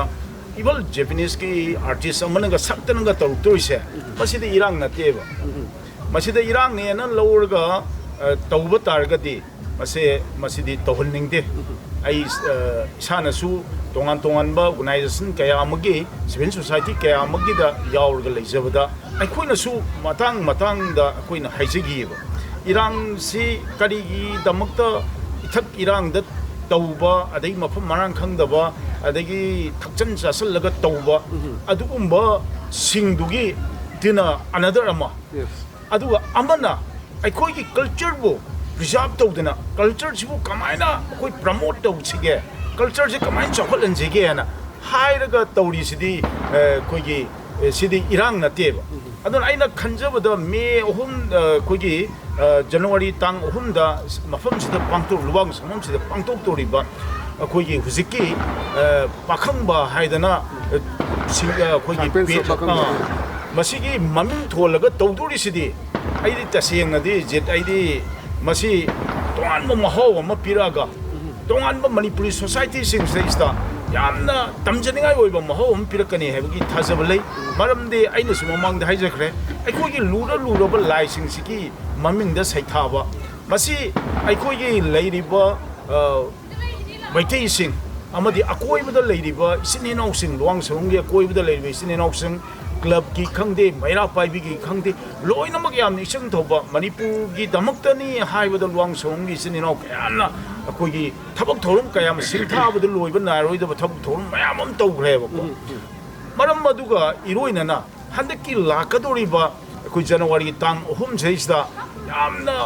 ꯏꯚꯜ ꯖꯦꯄꯅꯤꯁꯀꯤ ꯑꯥꯔꯇꯤꯁ ꯑꯃꯅꯒ ꯁꯛꯇꯅꯒ ꯇꯧꯔꯛꯇꯣꯏꯁꯦ, ꯃꯁꯤꯗꯤ ꯏꯔꯥꯡ ꯅꯠꯇꯦꯕ꯫ ꯃꯁꯤꯗ ꯏꯔꯥꯡꯅꯦꯅ ꯂꯧꯔꯒ ꯇꯧꯕ ꯇꯥꯔꯒꯗꯤ, ꯃꯁꯦ ꯃꯁꯤꯗꯤ ꯇꯧꯍꯟꯅꯤꯡꯗꯦ꯫ ꯑꯩ ꯏꯁꯥꯅꯁꯨ ꯇꯣꯉꯥꯟ ꯇꯣꯉꯥꯟꯕ ꯑꯣꯔꯒꯅꯥꯏꯖꯦꯁꯟ ꯀꯌꯥ ꯑꯃꯒꯤ, ꯁꯤꯚꯤꯜ ꯁꯣꯁꯥꯏꯇꯤ ꯀꯌꯥ ꯑꯃꯒꯤꯗ ꯌꯥꯎꯔꯒ ꯂꯩꯖꯕꯗ, ꯑꯩꯈꯣꯏꯅꯁꯨ ꯃꯇꯥꯡ ꯃꯇꯥꯡꯗ ꯑꯩꯈꯣꯏꯅ ꯍꯥꯏꯖꯈꯤꯑꯕ꯫ ꯏꯔꯥꯡꯁꯤ ꯀꯔꯤꯒꯤꯗꯃꯛꯇ ꯏꯊꯛ ꯏꯔꯥꯡꯗ ꯇꯧꯕ, ꯑꯗꯩ ꯃꯐꯝ ꯃꯔꯥꯡ ꯈꯪꯗꯕ, ꯑꯗꯒꯤ ꯊꯛꯆꯟ ꯆꯥꯁꯜꯂꯒ ꯇꯧꯕ, ꯑꯗꯨꯒꯨꯝꯕꯁꯤꯡꯗꯨꯒꯤ ꯇꯤꯅ ꯑꯅꯗꯔ ꯑꯃ꯫ ꯑꯗꯨꯒ ꯑꯃꯅ ꯑꯩꯈꯣꯏꯒꯤ ꯀꯜꯆꯔꯕꯨ ꯄ꯭ꯔꯤꯖꯥꯔꯕ ꯇꯧꯗꯅ, ꯀꯜꯆꯔꯁꯤꯕꯨ ꯀꯃꯥꯏꯅ ꯑꯩꯈꯣꯏ ꯄ꯭ꯔꯃꯣꯠ ꯇꯧꯁꯤꯒꯦ, ꯀꯜꯆꯔꯁꯤ ꯀꯃꯥꯏꯅ ꯆꯥꯎꯈꯠꯍꯟꯁꯤꯒꯦꯅ ꯍꯥꯏꯔꯒ ꯇꯧꯔꯤꯁꯤꯗꯤ, ꯑꯩꯈꯣꯏꯒꯤ, ꯁꯤꯗꯤ ꯏꯔꯥꯡ ꯅꯠꯇꯦꯕ꯫ ꯑꯗꯨꯅ ꯑꯩꯅ ꯈꯟꯖꯕꯗ ꯃꯦ ꯑꯍꯨꯝ, ꯑꯩꯈꯣꯏꯒꯤ ꯖꯅꯋꯥꯔꯤ ꯇꯥꯡ ꯑꯍꯨꯝꯗ ꯃꯐꯝꯁꯤꯗ ꯄꯥꯡꯊꯣꯛ ꯂꯨꯋꯥꯡ ꯁꯪꯐꯝꯁꯤꯗ ꯄꯥꯡꯊꯣꯛꯇꯧꯔꯤꯕ ꯑꯩꯈꯣꯏꯒꯤ ꯍꯧꯖꯤꯛꯀꯤ ꯄꯥꯈꯪꯕ ꯍꯥꯏꯗꯅ, ꯑꯩꯈꯣꯏꯒꯤ ꯃꯁꯤꯒꯤ ꯃꯃꯤꯡ ꯊꯣꯜꯂꯒ ꯇꯧꯗꯣꯔꯤꯁꯤꯗꯤ, ꯑꯩꯗꯤ ꯇꯁꯦꯡꯅꯗꯤ ꯖꯤꯠ, ꯑꯩꯗꯤ ꯃꯁꯤ ꯇꯣꯉꯥꯟꯕ ꯃꯍꯥꯎ ꯑꯃ ꯄꯤꯔꯛꯑꯒ, ꯇꯣꯉꯥꯟꯕ ꯃꯅꯤꯄꯨꯔꯤ ꯁꯣꯁꯥꯏꯇꯤꯁꯤꯡꯁꯤꯗꯩꯁꯤꯗ ꯌꯥꯝꯅ ꯇꯝꯖꯅꯤꯡꯉꯥꯏ ꯑꯣꯏꯕ ꯃꯍꯥꯎ ꯑꯃ ꯄꯤꯔꯛꯀꯅꯤ ꯍꯥꯏꯕꯒꯤ ꯊꯥꯖꯕ ꯂꯩ꯫ ꯃꯔꯝꯗꯤ ꯑꯩꯅꯁꯨ ꯃꯃꯥꯡꯗ ꯍꯥꯏꯖꯈ꯭ꯔꯦ, ꯑꯩꯈꯣꯏꯒꯤ ꯂꯨꯔ ꯂꯨꯔꯕ ꯂꯥꯏꯁꯤꯡꯁꯤꯒꯤ ꯃꯃꯤꯡꯗ ꯁꯩꯊꯥꯕ, ꯃꯁꯤ ꯑꯩꯈꯣꯏꯒꯤ ꯂꯩꯔꯤꯕ, ꯑ, ꯃꯩꯇꯩꯁꯤꯡ ꯑꯃꯗꯤ ꯑꯀꯣꯏꯕꯗ ꯂꯩꯔꯤꯕ ꯏꯆꯤꯟ ꯏꯅꯥꯎꯁꯤꯡ, ꯂꯨꯋꯥꯡ ꯁꯪꯉꯝꯒꯤ ꯑꯀꯣꯏꯕꯗ ꯂꯩꯔꯤꯕ ꯏꯆꯤꯟ ꯏꯅꯥꯎꯁꯤꯡ, ꯀ꯭ꯂꯕꯀꯤ ꯈꯪꯗꯦ, ꯃꯩꯔꯥ ꯄꯥꯏꯕꯤꯒꯤ ꯈꯪꯗꯦ, ꯂꯣꯏꯅꯃꯛ ꯌꯥꯝꯅ ꯏꯆꯪ ꯊꯧꯕ, ꯃꯅꯤꯄꯨꯔꯒꯤꯗꯃꯛꯇꯅꯤ ꯍꯥꯏꯕꯗ ꯂꯨꯋꯥꯡ ꯁꯪꯉꯝꯒꯤ ꯏꯆꯤꯟ ꯏꯅꯥꯎ ꯀꯌꯥꯅ ꯑꯩꯈꯣꯏꯒꯤ ꯊꯕꯛ ꯊꯧꯔꯝ ꯀꯌꯥ ꯑꯃ ꯁꯤꯡꯊꯥꯕꯗ ꯂꯣꯏꯕ ꯅꯥꯏꯔꯣꯏꯗꯕ ꯊꯕꯛ ꯊꯧꯔꯝ ꯃꯌꯥꯝ ꯑꯃ ꯇꯧꯈ꯭ꯔꯦꯕꯀꯣ꯫ ꯃꯔꯝ ꯑꯗꯨꯒ ꯏꯔꯣꯏꯅꯅ ꯍꯟꯗꯛꯀꯤ ꯂꯥꯛꯀꯗꯧꯔꯤꯕ ꯑꯩꯈꯣꯏ ꯖꯅꯋꯥꯔꯤꯒꯤ ꯇꯥꯡ ꯑꯍꯨꯝꯁꯤꯗꯩꯁꯤꯗ ꯌꯥꯝꯅ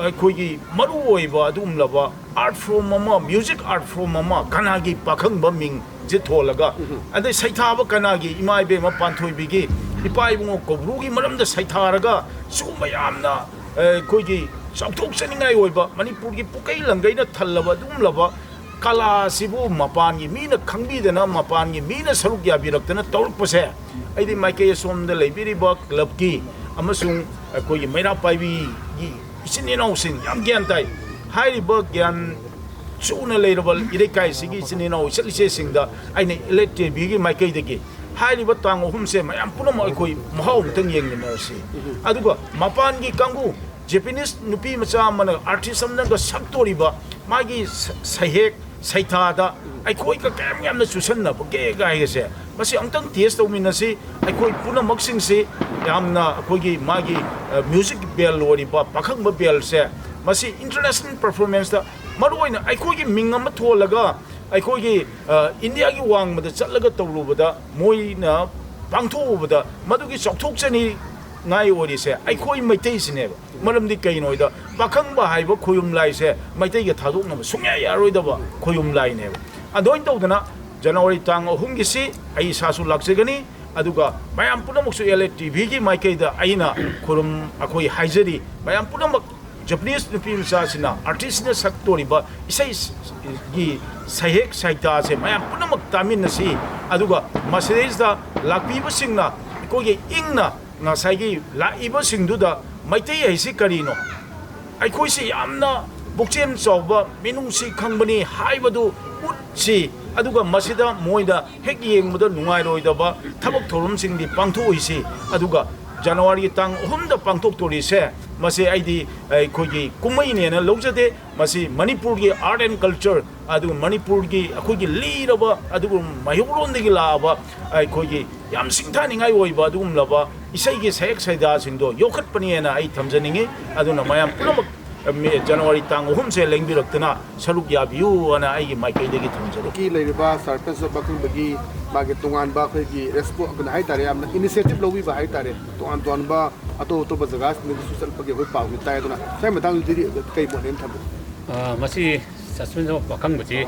ꯑꯩꯈꯣꯏꯒꯤ ꯃꯔꯨ ꯑꯣꯏꯕ ꯑꯗꯨꯒꯨꯝꯂꯕ ꯑꯥꯔꯠ ꯐꯣꯔꯝ ꯑꯃ, ꯃ꯭ꯌꯨꯖꯤꯛ ꯑꯥꯔꯠ ꯐꯣꯔꯝ ꯑꯃ, ꯀꯅꯥꯒꯤ ꯄꯥꯈꯪꯕ ꯃꯤꯡꯁꯦ ꯊꯣꯜꯂꯒ, ꯑꯗꯩ ꯁꯩꯊꯥꯕ ꯀꯅꯥꯒꯤ, ꯏꯃꯥ ꯏꯕꯦꯝꯃ ꯄꯥꯟꯊꯣꯏꯕꯤꯒꯤ, ꯏꯄꯥ ꯏꯕꯨꯡꯉꯣ ꯀꯧꯕ꯭ꯔꯨꯒꯤ ꯃꯔꯝꯗ ꯁꯩꯊꯥꯔꯒ, ꯁꯤꯒꯨꯝꯕ ꯌꯥꯝꯅ, ꯑ, ꯑꯩꯈꯣꯏꯒꯤ ꯆꯥꯎꯊꯣꯛꯆꯅꯤꯡꯉꯥꯏ ꯑꯣꯏꯕ, ꯃꯅꯤꯄꯨꯔꯒꯤ ꯄꯨꯀꯩ ꯂꯪꯒꯩꯅ ꯊꯜꯂꯕ ꯑꯗꯨꯒꯨꯝꯂꯕ ꯀꯂꯥ ꯑꯁꯤꯕꯨ ꯃꯄꯥꯟꯒꯤ ꯃꯤꯅ ꯈꯪꯕꯤꯗꯅ, ꯃꯄꯥꯟꯒꯤ ꯃꯤꯅ ꯁꯔꯨꯛ ꯌꯥꯕꯤꯔꯛꯇꯅ ꯇꯧꯔꯛꯄꯁꯦ, ꯑꯩꯗꯤ ꯃꯥꯏꯀꯩ ꯑꯁꯣꯝꯗ ꯂꯩꯕꯤꯔꯤꯕ ꯀ꯭ꯂꯕꯀꯤ ꯑꯃꯁꯨꯡ ꯑꯩꯈꯣꯏꯒꯤ ꯃꯩꯔꯥ ꯄꯥꯏꯕꯤꯒꯤ ꯏꯆꯤꯟ ꯏꯅꯥꯎꯁꯤꯡ ꯌꯥꯝ ꯒ꯭ꯌꯥꯟ ꯇꯥꯏ꯫ ꯍꯥꯏꯔꯤꯕ ꯒ꯭ꯌꯥꯟ ꯆꯨꯅ ꯂꯩꯔꯕ ꯏꯔꯩꯀꯥꯏꯁꯤꯒꯤ ꯏꯆꯤꯟ ꯏꯅꯥꯎ ꯏꯆꯜ ꯏꯆꯦꯁꯤꯡꯗ ꯑꯩꯅ ꯏꯂꯦꯛ ꯇꯤꯚꯤꯒꯤ ꯃꯥꯏꯀꯩꯗꯒꯤ ꯍꯥꯏꯔꯤꯕ ꯇꯥꯡ ꯑꯍꯨꯝꯁꯦ ꯃꯌꯥꯝ ꯄꯨꯝꯅꯃꯛ ꯑꯩꯈꯣꯏ ꯃꯍꯥꯎ ꯑꯃꯇꯪ ꯌꯦꯡꯃꯤꯟꯅꯔꯁꯤ꯫ ꯑꯗꯨꯒ ꯃꯄꯥꯟꯒꯤ ꯀꯥꯡꯕꯨ, ꯖꯦꯄꯦꯅꯤꯁ ꯅꯨꯄꯤ ꯃꯆꯥ ꯑꯃꯅ, ꯑꯥꯔꯇꯤꯁ ꯑꯃꯅꯒ ꯁꯛꯇꯣꯔꯤꯕ ꯃꯥꯒꯤ ꯁ-, ꯁꯩꯍꯦꯛ ꯁꯩꯊꯥꯗ ꯑꯩꯈꯣꯏꯒ ꯀꯌꯥꯝ ꯌꯥꯝꯅ ꯆꯨꯁꯟꯅꯕꯒꯦ ꯍꯥꯏꯕꯁꯦ, ꯃꯁꯤ ꯑꯃꯨꯛꯇꯪ ꯇꯦꯁ ꯇꯧꯃꯤꯟꯅꯁꯤ꯫ ꯑꯩꯈꯣꯏ ꯄꯨꯝꯅꯃꯛꯁꯤꯡꯁꯤ ꯌꯥꯝꯅ ꯑꯩꯈꯣꯏꯒꯤ ꯃꯥꯒꯤ, ꯑ, ꯃ꯭ꯌꯨꯖꯤꯛ ꯕꯦꯜ ꯑꯣꯏꯔꯤꯕ ꯄꯥꯈꯪꯕ ꯕꯦꯜꯁꯦ, ꯃꯁꯤ ꯏꯟꯇꯔꯅꯦꯁꯅꯦꯜ ꯄꯔꯐꯣꯔꯃꯦꯟꯁꯇ ꯃꯔꯨꯑꯣꯏꯅ ꯑꯩꯈꯣꯏꯒꯤ ꯃꯤꯡ ꯑꯃ ꯊꯣꯜꯂꯒ ꯑꯩꯈꯣꯏꯒꯤ, ꯑ, ꯏꯟꯗꯤꯌꯥꯒꯤ ꯋꯥꯡꯃꯗ ꯆꯠꯂꯒ ꯇꯧꯔꯨꯕꯗ ꯃꯣꯏꯅ ꯄꯥꯡꯊꯣꯛꯎꯕꯗ ꯃꯗꯨꯒꯤ ꯆꯥꯎꯊꯣꯛꯆꯅꯤꯡꯉꯥꯏ ꯑꯣꯏꯔꯤꯁꯦ ꯑꯩꯈꯣꯏ ꯃꯩꯇꯩꯁꯤꯅꯦꯕ꯫ ꯃꯔꯝꯗꯤ ꯀꯩꯅꯣ ꯍꯥꯏꯗ, ꯄꯥꯈꯪꯕ ꯍꯥꯏꯕ ꯈꯣꯌꯨꯝ ꯂꯥꯏꯁꯦ ꯃꯩꯇꯩꯒ ꯊꯥꯗꯣꯛꯅꯕ ꯁꯨꯡꯌꯥ ꯌꯥꯔꯣꯏꯗꯕ ꯈꯣꯌꯨꯝ ꯂꯥꯏꯅꯦꯕ꯫ ꯑꯗꯨꯃꯥꯏꯅ ꯇꯧꯗꯅ ꯖꯅꯋꯥꯔꯤ ꯇꯥꯡ ꯑꯍꯨꯝꯒꯤꯁꯤ ꯑꯩ ꯏꯁꯥꯁꯨ ꯂꯥꯛꯆꯒꯅꯤ, ꯑꯗꯨꯒ ꯃꯌꯥꯝ ꯄꯨꯝꯅꯃꯛꯁꯨ ꯑꯦꯜ ꯑꯦ ꯇꯤ ꯚꯤꯒꯤ ꯃꯥꯏꯀꯩꯗ ꯑꯩꯅ ꯈꯨꯔꯨꯝ, ꯑꯩꯈꯣꯏ ꯍꯥꯏꯖꯔꯤ, ꯃꯌꯥꯝ ꯄꯨꯝꯅꯃꯛ ꯖꯄꯅꯤꯁ ꯅꯨꯄꯤ ꯃꯆꯥꯁꯤꯅ, ꯑꯥꯔꯇꯤꯁꯅ ꯁꯛꯇꯣꯔꯤꯕ ꯏꯁꯩꯒꯤ ꯁꯩꯍꯦꯛ ꯁꯩꯇꯥꯁꯦ ꯃꯌꯥꯝ ꯄꯨꯝꯅꯃꯛ ꯇꯥꯃꯤꯟꯅꯁꯤ, ꯑꯗꯨꯒ ꯃꯁꯤꯗꯩꯁꯤꯗ ꯂꯥꯛꯄꯤꯕꯁꯤꯡꯅ ꯑꯩꯈꯣꯏꯒꯤ ꯏꯪꯅ ꯉꯁꯥꯏꯒꯤ ꯂꯥꯛꯏꯕꯁꯤꯡꯗꯨꯗ ꯃꯩꯇꯩ ꯍꯥꯏꯁꯤ ꯀꯔꯤꯅꯣ? ꯑꯩꯈꯣꯏꯁꯤ ꯌꯥꯝꯅ ꯄꯨꯛꯆꯦꯜ ꯆꯥꯎꯕ, ꯃꯤꯅꯨꯡꯁꯤ ꯈꯪꯕꯅꯤ ꯍꯥꯏꯕꯗꯨ ꯎꯠꯁꯤ꯫ ꯑꯗꯨꯒ ꯃꯁꯤꯗ ꯃꯣꯏꯗ ꯍꯦꯛ ꯌꯦꯡꯕꯗ ꯅꯨꯡꯉꯥꯏꯔꯣꯏꯗꯕ ꯊꯕꯛ ꯊꯧꯔꯝꯁꯤꯡꯗꯤ ꯄꯥꯡꯊꯣꯛꯑꯣꯏꯁꯤ꯫ ꯑꯗꯨꯒ ꯖꯅꯋꯥꯔꯤ ꯇꯥꯡ ꯑꯍꯨꯝꯗ ꯄꯥꯡꯊꯣꯛꯇꯣꯔꯤꯁꯦ, ꯃꯁꯤ ꯑꯩꯗꯤ ꯑꯩꯈꯣꯏꯒꯤ ꯀꯨꯝꯍꯩꯅꯦꯅ ꯂꯧꯖꯗꯦ꯫ ꯃꯁꯤ ꯃꯅꯤꯄꯨꯔꯒꯤ art and culture, ꯑꯗꯨꯒ ꯃꯅꯤꯄꯨꯔꯒꯤ ꯑꯩꯈꯣꯏꯒꯤ ꯂꯤꯔꯕ ꯑꯗꯨꯒꯨꯝꯕ ꯃꯩꯍꯧꯔꯣꯟꯗꯒꯤ ꯂꯥꯛꯑꯕ ꯑꯩꯈꯣꯏꯒꯤ ꯌꯥꯝ ꯁꯤꯡꯊꯥꯅꯤꯡꯉꯥꯏ ꯑꯣꯏꯕ ꯑꯗꯨꯒꯨꯝꯂꯕ ꯏꯁꯩꯒꯤ ꯁꯥꯌꯦꯛ ꯁꯩꯗꯥꯁꯤꯡꯗꯣ ꯌꯣꯛꯈꯠꯄꯅꯦꯅ ꯑꯩ ꯊꯝꯖꯅꯤꯡꯉꯤ꯫ ꯑꯗꯨꯅ ꯃꯌꯥꯝ ꯄꯨꯝꯅꯃꯛ, ꯑ, ꯃꯤ-, ꯖꯅꯋꯥꯔꯤ ꯇꯥꯡ ꯑꯍꯨꯝꯁꯦ ꯂꯦꯡꯕꯤꯔꯛꯇꯨꯅ ꯁꯔꯨꯛ ꯌꯥꯕꯤꯌꯨ ꯑꯅ ꯑꯩꯒꯤ ꯃꯥꯏꯀꯩꯗꯒꯤ ꯊꯝꯖꯔꯤ꯫ ꯀꯤ ꯂꯩꯔꯤꯕ ꯁꯔꯄꯟꯁ ꯑꯣꯐ ꯄꯥꯈꯪꯕꯒꯤ ꯃꯥꯒꯤ ꯇꯣꯉꯥꯟꯕ ꯑꯩꯈꯣꯏꯒꯤ ꯔꯦꯁꯄꯣ-, ꯀꯩꯅꯣ ꯍꯥꯏꯇꯥꯔꯦ, ꯌꯥꯝꯅ ꯏꯅꯤꯁꯤꯌꯦꯇꯤꯚ ꯂꯧꯕꯤꯕ ꯍꯥꯏꯇꯥꯔꯦ, ꯇꯣꯉꯥꯟ ꯇꯣꯉꯥꯟꯕ ꯑꯇꯣꯞ ꯑꯇꯣꯞꯄ ꯖꯒꯥꯁꯤꯡꯗꯁꯨ ꯆꯠꯄꯒꯤ ꯑꯩꯈꯣꯏ ꯄꯥꯎꯁꯨ ꯇꯥꯏ꯫ ꯑꯗꯨꯅ ꯁ꯭ꯋꯥꯏ ꯃꯇꯥꯡꯗꯗꯤ ꯀꯩ ꯃꯣꯠꯅꯦꯅ ꯊꯝꯕꯤꯒꯦ? ꯑ, ꯃꯁꯤ ꯁꯁꯄꯦꯟꯁ ꯑꯣꯐ ꯄꯥꯈꯪꯕꯁꯤ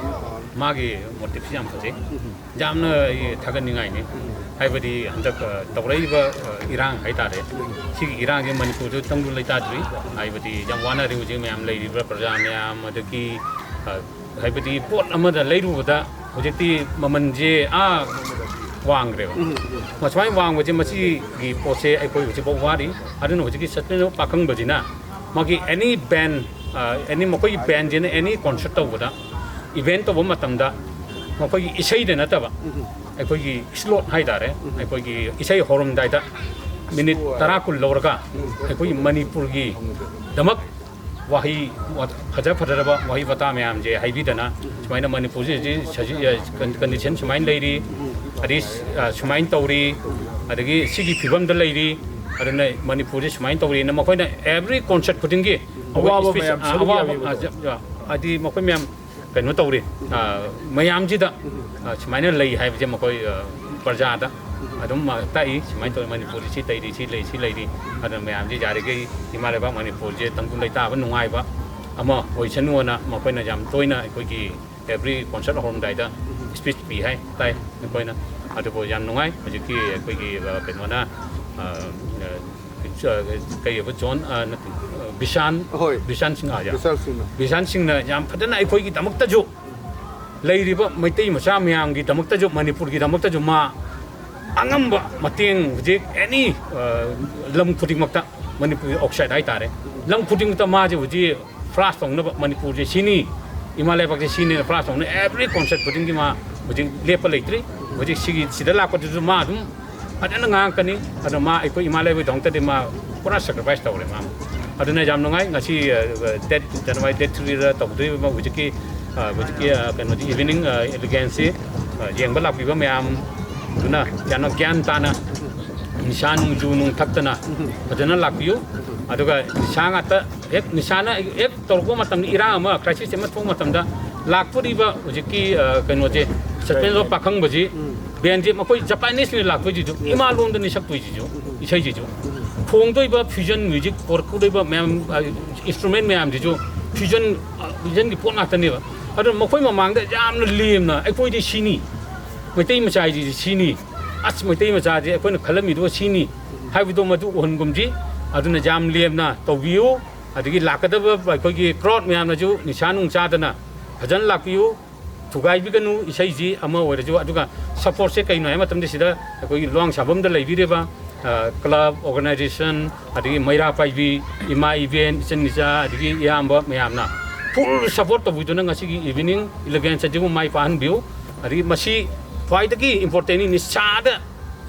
ꯃꯥꯒꯤ ꯃꯣꯇꯤꯞꯁꯤ ꯌꯥꯝ ꯐꯖꯩ꯫ ꯌꯥꯝꯅ ꯑꯩ ꯊꯥꯒꯠꯅꯤꯡꯉꯥꯏꯅꯤ꯫ ꯍꯥꯏꯕꯗꯤ ꯍꯟꯗꯛ, ꯑ, ꯇꯧꯔꯛꯏꯕ, ꯑ, ꯏꯔꯥꯡ ꯍꯥꯏꯇꯥꯔꯦ, ꯁꯤꯒꯤ ꯏꯔꯥꯡꯁꯤ ꯃꯅꯤꯄꯨꯔꯗ ꯇꯪꯗꯨ ꯂꯩꯇꯥꯗ꯭ꯔꯤ꯫ ꯍꯥꯏꯕꯗꯤ ꯌꯥꯝ ꯋꯥꯅꯔꯤ ꯍꯧꯖꯤꯛ ꯃꯌꯥꯝ ꯂꯩꯔꯤꯕ ꯄ꯭ꯔꯖꯥ ꯃꯌꯥꯝ, ꯑꯗꯒꯤ, ꯑ, ꯍꯥꯏꯕꯗꯤ ꯄꯣꯠ ꯑꯃꯗ ꯂꯩꯔꯨꯕꯗ ꯍꯧꯖꯤꯛꯇꯤ ꯃꯃꯜꯁꯦ ꯑꯥ ꯋꯥꯡꯈ꯭ꯔꯦꯕ꯫ ꯎꯝ, ꯎꯝ꯫ ꯃꯁꯨꯃꯥꯏꯅ ꯋꯥꯡꯕꯁꯦ, ꯃꯁꯤꯒꯤ ꯄꯣꯠꯁꯦ ꯑꯩꯈꯣꯏ ꯍꯧꯖꯤꯛꯐꯥꯎ ꯋꯥꯔꯤ꯫ ꯑꯗꯨꯅ ꯍꯧꯖꯤꯛꯀꯤ ꯁꯁꯄꯦꯟꯁ ꯑꯣꯐ ꯄꯥꯈꯪꯕꯁꯤꯅ ꯃꯥꯒꯤ ꯑꯦꯅꯤ ꯕꯦꯟ, ꯑ, ꯑꯦꯅꯤ ꯃꯈꯣꯏꯒꯤ ꯕꯦꯟꯁꯤꯅ ꯑꯦꯅꯤ ꯀꯣꯟꯁꯔꯠ ꯇꯧꯕꯗ, ꯏꯚꯦꯟ ꯇꯧꯕ ꯃꯇꯝꯗ ꯃꯈꯣꯏꯒꯤ ꯏꯁꯩꯗ ꯅꯠꯇꯕ, ꯎꯝ꯫ ꯑꯩꯈꯣꯏꯒꯤ ꯁ꯭ꯂꯣꯠ ꯍꯥꯏꯇꯥꯔꯦ, ꯎꯝ꯫ ꯑꯩꯈꯣꯏꯒꯤ ꯏꯁꯩ ꯍꯧꯔꯝꯗꯥꯏꯗ ꯃꯤꯅꯤꯠ ꯇꯔꯥ ꯀꯨꯟ ꯂꯧꯔꯒ ꯑꯩꯈꯣꯏꯒꯤ ꯃꯅꯤꯄꯨꯔꯒꯤꯗꯃꯛ ꯋꯥꯍꯩ ꯋꯥ-, ꯐꯖ ꯐꯖꯔꯕ ꯋꯥꯍꯩ ꯋꯥꯇꯥ ꯃꯌꯥꯝꯁꯦ ꯍꯥꯏꯕꯤꯗꯅ, ꯁꯨꯃꯥꯏꯅ ꯃꯅꯤꯄꯨꯔꯁꯤ ꯍꯧꯖꯤꯛ ꯁꯖꯤ-, ꯑ, ꯀꯟ-, ꯀꯟꯗꯤꯁꯟ ꯁꯨꯃꯥꯏꯅ ꯂꯩꯔꯤ, ꯑꯗꯩ, ꯑ, ꯁꯨꯃꯥꯏꯅ ꯇꯧꯔꯤ, ꯑꯗꯒꯤ ꯁꯤꯒꯤ ꯐꯤꯕꯝꯗ ꯂꯩꯔꯤ, ꯑꯗꯨꯅ ꯃꯅꯤꯄꯨꯔꯁꯤ ꯁꯨꯃꯥꯏꯅ ꯇꯧꯔꯤꯅ ꯃꯈꯣꯏꯅ ꯑꯦꯕ꯭ꯔꯤ ꯀꯣꯟꯁꯔꯠ ꯈꯨꯗꯤꯡꯒꯤ ꯑꯋꯥꯕ ꯃꯈꯣꯏ ꯃꯌꯥꯝ ꯑ, ꯁꯔꯨꯛ ꯑꯋꯥꯕ, ꯌꯥꯕꯤꯕꯗꯣ꯫ ꯑ, ꯖ-, ꯖ-, ꯍꯥꯏꯗꯤ ꯃꯈꯣꯏ ꯃꯌꯥꯝ ꯀꯩꯅꯣ ꯇꯧꯔꯤ, ꯑ, ꯃꯌꯥꯝꯁꯤꯗ, ꯑ, ꯁꯨꯃꯥꯏꯅ ꯂꯩ ꯍꯥꯏꯕꯁꯦ ꯃꯈꯣꯏ, ꯑ, ꯄ꯭ꯔꯖꯥꯗ ꯑꯗꯨꯝ, ꯑ, ꯇꯥꯛꯏ, ꯁꯨꯃꯥꯏꯅ ꯇꯧꯔꯤ, ꯃꯅꯤꯄꯨꯔꯁꯤ ꯁꯤ ꯂꯩꯔꯤ, ꯁꯤ ꯂꯩ, ꯁꯤ ꯂꯩꯔꯤ꯫ ꯑꯗꯨꯅ ꯃꯌꯥꯝꯁꯤ ꯌꯥꯔꯤꯈꯩ ꯏꯃꯥ ꯂꯩꯕꯥꯛ ꯃꯅꯤꯄꯨꯔꯁꯦ ꯇꯪꯗꯨ ꯂꯩꯇꯥꯕ ꯅꯨꯡꯉꯥꯏꯕ ꯑꯃ ꯑꯣꯏꯁꯅꯨꯅ ꯃꯈꯣꯏꯅ ꯌꯥꯝ ꯇꯣꯏꯅ ꯑꯩꯈꯣꯏꯒꯤ ꯑꯦꯕ꯭ꯔꯤ ꯀꯣꯟꯁꯔꯠ ꯍꯧꯔꯝꯗꯥꯏꯗ ꯁ꯭ꯄꯤꯆ ꯄꯤ ꯍꯥꯏ ꯇꯥꯏ ꯑꯩꯈꯣꯏꯅ꯫ ꯑꯗꯨꯕꯨ ꯌꯥꯝ ꯅꯨꯡꯉꯥꯏ꯫ ꯍꯧꯖꯤꯛꯀꯤ ꯑꯩꯈꯣꯏꯒꯤ, ꯑ, ꯀꯩꯅꯣꯅ, ꯑ, ꯑ, ꯀꯩ ꯍꯥꯏꯕ, ꯖꯣꯟ, ꯑ, ꯅꯠꯇꯦ, ꯑ, ꯕꯤꯁꯥꯟ, ꯍꯣꯏ꯫ ꯕꯤꯁꯥꯟ ꯁꯤꯡ, ꯑ, ꯌꯥ꯫ ꯕꯤꯁꯥꯜ ꯁꯤꯡꯅ꯫ ꯕꯤꯁꯥꯟ ꯁꯤꯡꯅ ꯌꯥꯝ ꯐꯖꯅ ꯑꯩꯈꯣꯏꯒꯤꯗꯃꯛꯇꯁꯨ, ꯂꯩꯔꯤꯕ ꯃꯩꯇꯩ ꯃꯆꯥ ꯃꯌꯥꯝꯒꯤꯗꯃꯛꯇꯁꯨ, ꯃꯅꯤꯄꯨꯔꯒꯤꯗꯃꯛꯇꯁꯨ ꯃꯥ ꯑꯉꯝꯕ ꯃꯇꯦꯡ ꯍꯧꯖꯤꯛ ꯑꯦꯅꯤ, ꯑ, ꯂꯝ ꯈꯨꯗꯤꯡꯃꯛꯇ, ꯃꯅꯤꯄꯨꯔꯒꯤ ꯑꯥꯎꯠꯁꯥꯏꯠ ꯍꯥꯏꯇꯥꯔꯦ, ꯂꯝ ꯈꯨꯗꯤꯡꯃꯛꯇ ꯃꯥꯁꯦ ꯍꯧꯖꯤꯛ ꯄ꯭ꯔꯥꯏꯖ ꯐꯪꯅꯕ ꯃꯅꯤꯄꯨꯔꯁꯦ ꯁꯤꯅꯤ, ꯏꯃꯥ ꯂꯩꯕꯥꯛꯁꯦ ꯁꯤꯅꯤꯅ ꯄ꯭ꯔꯥꯏꯖ ꯐꯪꯅ every concert ꯈꯨꯗꯤꯡꯒꯤ ꯃꯥ ꯍꯧꯖꯤꯛ ꯂꯦꯞꯄ ꯂꯩꯇ꯭ꯔꯤ꯫ ꯍꯧꯖꯤꯛ ꯁꯤꯒꯤ ꯁꯤꯗ ꯂꯥꯛꯄꯗꯨꯁꯨ ꯃꯥ ꯑꯗꯨꯝ ꯐꯖꯅ ꯉꯥꯡꯉꯛꯀꯅꯤ꯫ ꯑꯗꯣ ꯃꯥ ꯑꯩꯈꯣꯏ ꯏꯃꯥ ꯂꯩꯕꯒꯤꯗꯃꯛꯇꯗꯤ ꯃꯥ ꯄꯨꯔꯥ ꯁꯦꯀ꯭ꯔꯤꯐꯥꯏꯁ ꯇꯧꯔꯦ ꯃꯥ꯫ ꯑꯗꯨꯅ ꯌꯥꯝ ꯅꯨꯡꯉꯥꯏ꯫ ꯉꯁꯤ ꯗꯦꯠ ꯖꯅꯋꯥꯔꯤ ꯗꯦꯠ ꯊ꯭ꯔꯤꯗ ꯇꯧꯗꯣꯔꯤꯕ ꯍꯧꯖꯤꯛꯀꯤ ꯍꯧꯖꯤꯛꯀꯤ ꯀꯩꯅꯣꯗꯤ ꯏꯚꯤꯅꯤꯡ ꯏꯂꯤꯒꯦꯟꯁꯁꯤ ꯌꯦꯡꯕ ꯂꯥꯛꯄꯤꯕ ꯃꯌꯥꯝꯗꯨꯅ ꯌꯥꯝꯅ ꯒ꯭ꯌꯥꯟ ꯇꯥꯅ, ꯅꯤꯁꯥ ꯅꯨꯡꯖꯨ ꯅꯨꯡ ꯊꯛꯇꯅ ꯐꯖꯅ ꯂꯥꯛꯄꯤꯌꯨ꯫ ꯑꯗꯨꯒ ꯅꯤꯁꯥ ꯉꯥꯛꯇ ꯍꯦꯛ ꯅꯤꯁꯥꯅ ꯍꯦꯛ ꯇꯧꯔꯛꯄ ꯃꯇꯝꯗ, ꯏꯔꯥꯡ ꯑꯃ, ꯀ꯭ꯔꯥꯏꯁꯤꯁ ꯑꯃ ꯊꯣꯛꯄ ꯃꯇꯝꯗ ꯂꯥꯛꯇꯣꯔꯤꯕ ꯍꯧꯖꯤꯛꯀꯤ ꯀꯩꯅꯣꯁꯦ, ꯁꯁꯄꯦꯟꯁ ꯑꯣꯐ ꯄꯥꯈꯪꯕꯁꯤ, ꯕꯦꯟꯁꯦ ꯃꯈꯣꯏ ꯖꯄꯥꯅꯤꯁꯅꯤ ꯂꯥꯛꯇꯣꯏꯁꯤꯁꯨ, ꯏꯃꯥ ꯂꯣꯟꯗꯅꯤ ꯁꯛꯇꯣꯏꯁꯤꯁꯨ, ꯏꯁꯩꯁꯤꯁꯨ꯫ ꯈꯣꯡꯗꯣꯏꯕ ꯐ꯭ꯌꯨꯖꯟ ꯃ꯭ꯌꯨꯖꯤꯛ ꯄꯣꯔꯛꯀꯗꯣꯏꯕ ꯃꯌꯥꯝ, ꯏꯟꯁꯇ꯭ꯔꯨꯃꯦꯟ ꯃꯌꯥꯝꯁꯤꯁꯨ ꯐ꯭ꯌꯨꯖꯟ, ꯐ꯭ꯌꯨꯖꯟꯒꯤ ꯄꯣꯠ ꯉꯥꯛꯇꯅꯦꯕ꯫ ꯑꯗꯨꯅ ꯃꯈꯣꯏ ꯃꯃꯥꯡꯗ ꯌꯥꯝꯅ ꯂꯦꯝꯅ ꯑꯩꯈꯣꯏꯗꯤ ꯁꯤꯅꯤ, ꯃꯩꯇꯩ ꯃꯆꯥꯁꯤꯗꯤ ꯁꯤꯅꯤ, ꯑꯁ, ꯃꯩꯇꯩ ꯃꯆꯥꯁꯦ ꯑꯩꯈꯣꯏꯅ ꯈꯜꯂꯝꯃꯤꯗꯨꯒ ꯁꯤꯅꯤ ꯍꯥꯏꯕꯗꯣ ꯃꯗꯨ ꯎꯍꯟꯒꯨꯝꯁꯤ꯫ ꯑꯗꯨꯅ ꯌꯥꯝ ꯂꯦꯝꯅ ꯇꯧꯕꯤꯌꯨ꯫ ꯑꯗꯒꯤ ꯂꯥꯛꯀꯗꯕ ꯑꯩꯈꯣꯏꯒꯤ ꯀ꯭ꯔꯥꯎꯗ ꯃꯌꯥꯝꯅꯁꯨ ꯅꯤꯁꯥ ꯅꯨꯡ ꯆꯥꯗꯅ ꯐꯖꯅ ꯂꯥꯛꯄꯤꯌꯨ꯫ ꯊꯨꯒꯥꯏꯕꯤꯒꯅꯨ ꯏꯁꯩꯁꯤ ꯑꯃ ꯑꯣꯏꯔꯁꯨ꯫ ꯑꯗꯨꯒ ꯁꯞꯄꯣꯔꯠꯁꯦ ꯀꯩꯅꯣ ꯍꯥꯏꯕ ꯃꯇꯝꯗ, ꯁꯤꯗ ꯑꯩꯈꯣꯏꯒꯤ ꯂꯨꯋꯥꯡꯁꯥꯡꯕꯝꯗ ꯂꯩꯕꯤꯔꯤꯕ ꯀ꯭ꯂꯕ, ꯑꯣꯔꯒꯅꯥꯏꯖꯦꯁꯟ, ꯑꯗꯒꯤ ꯃꯩꯔꯥ ꯄꯥꯏꯕꯤ, ꯏꯃꯥ ꯏꯕꯦꯟ, ꯏꯆꯟ ꯏꯆꯥ, ꯑꯗꯒꯤ ꯏꯌꯥꯝꯕ ꯃꯌꯥꯝꯅ ꯐꯨꯜ ꯁꯞꯄꯣꯔꯠ ꯇꯧꯕꯤꯗꯨꯅ ꯉꯁꯤꯒꯤ ꯏꯚꯤꯅꯤꯡ ꯏꯂꯤꯒꯦꯟꯁ ꯑꯁꯤꯕꯨ ꯃꯥꯏ ꯄꯥꯛꯍꯟꯕꯤꯌꯨ꯫ ꯑꯗꯒꯤ ꯃꯁꯤ ꯈ꯭ꯋꯥꯏꯗꯒꯤ ꯏꯝꯄꯣꯔꯇꯦꯟꯅꯤ꯫ ꯅꯤꯁꯥꯗ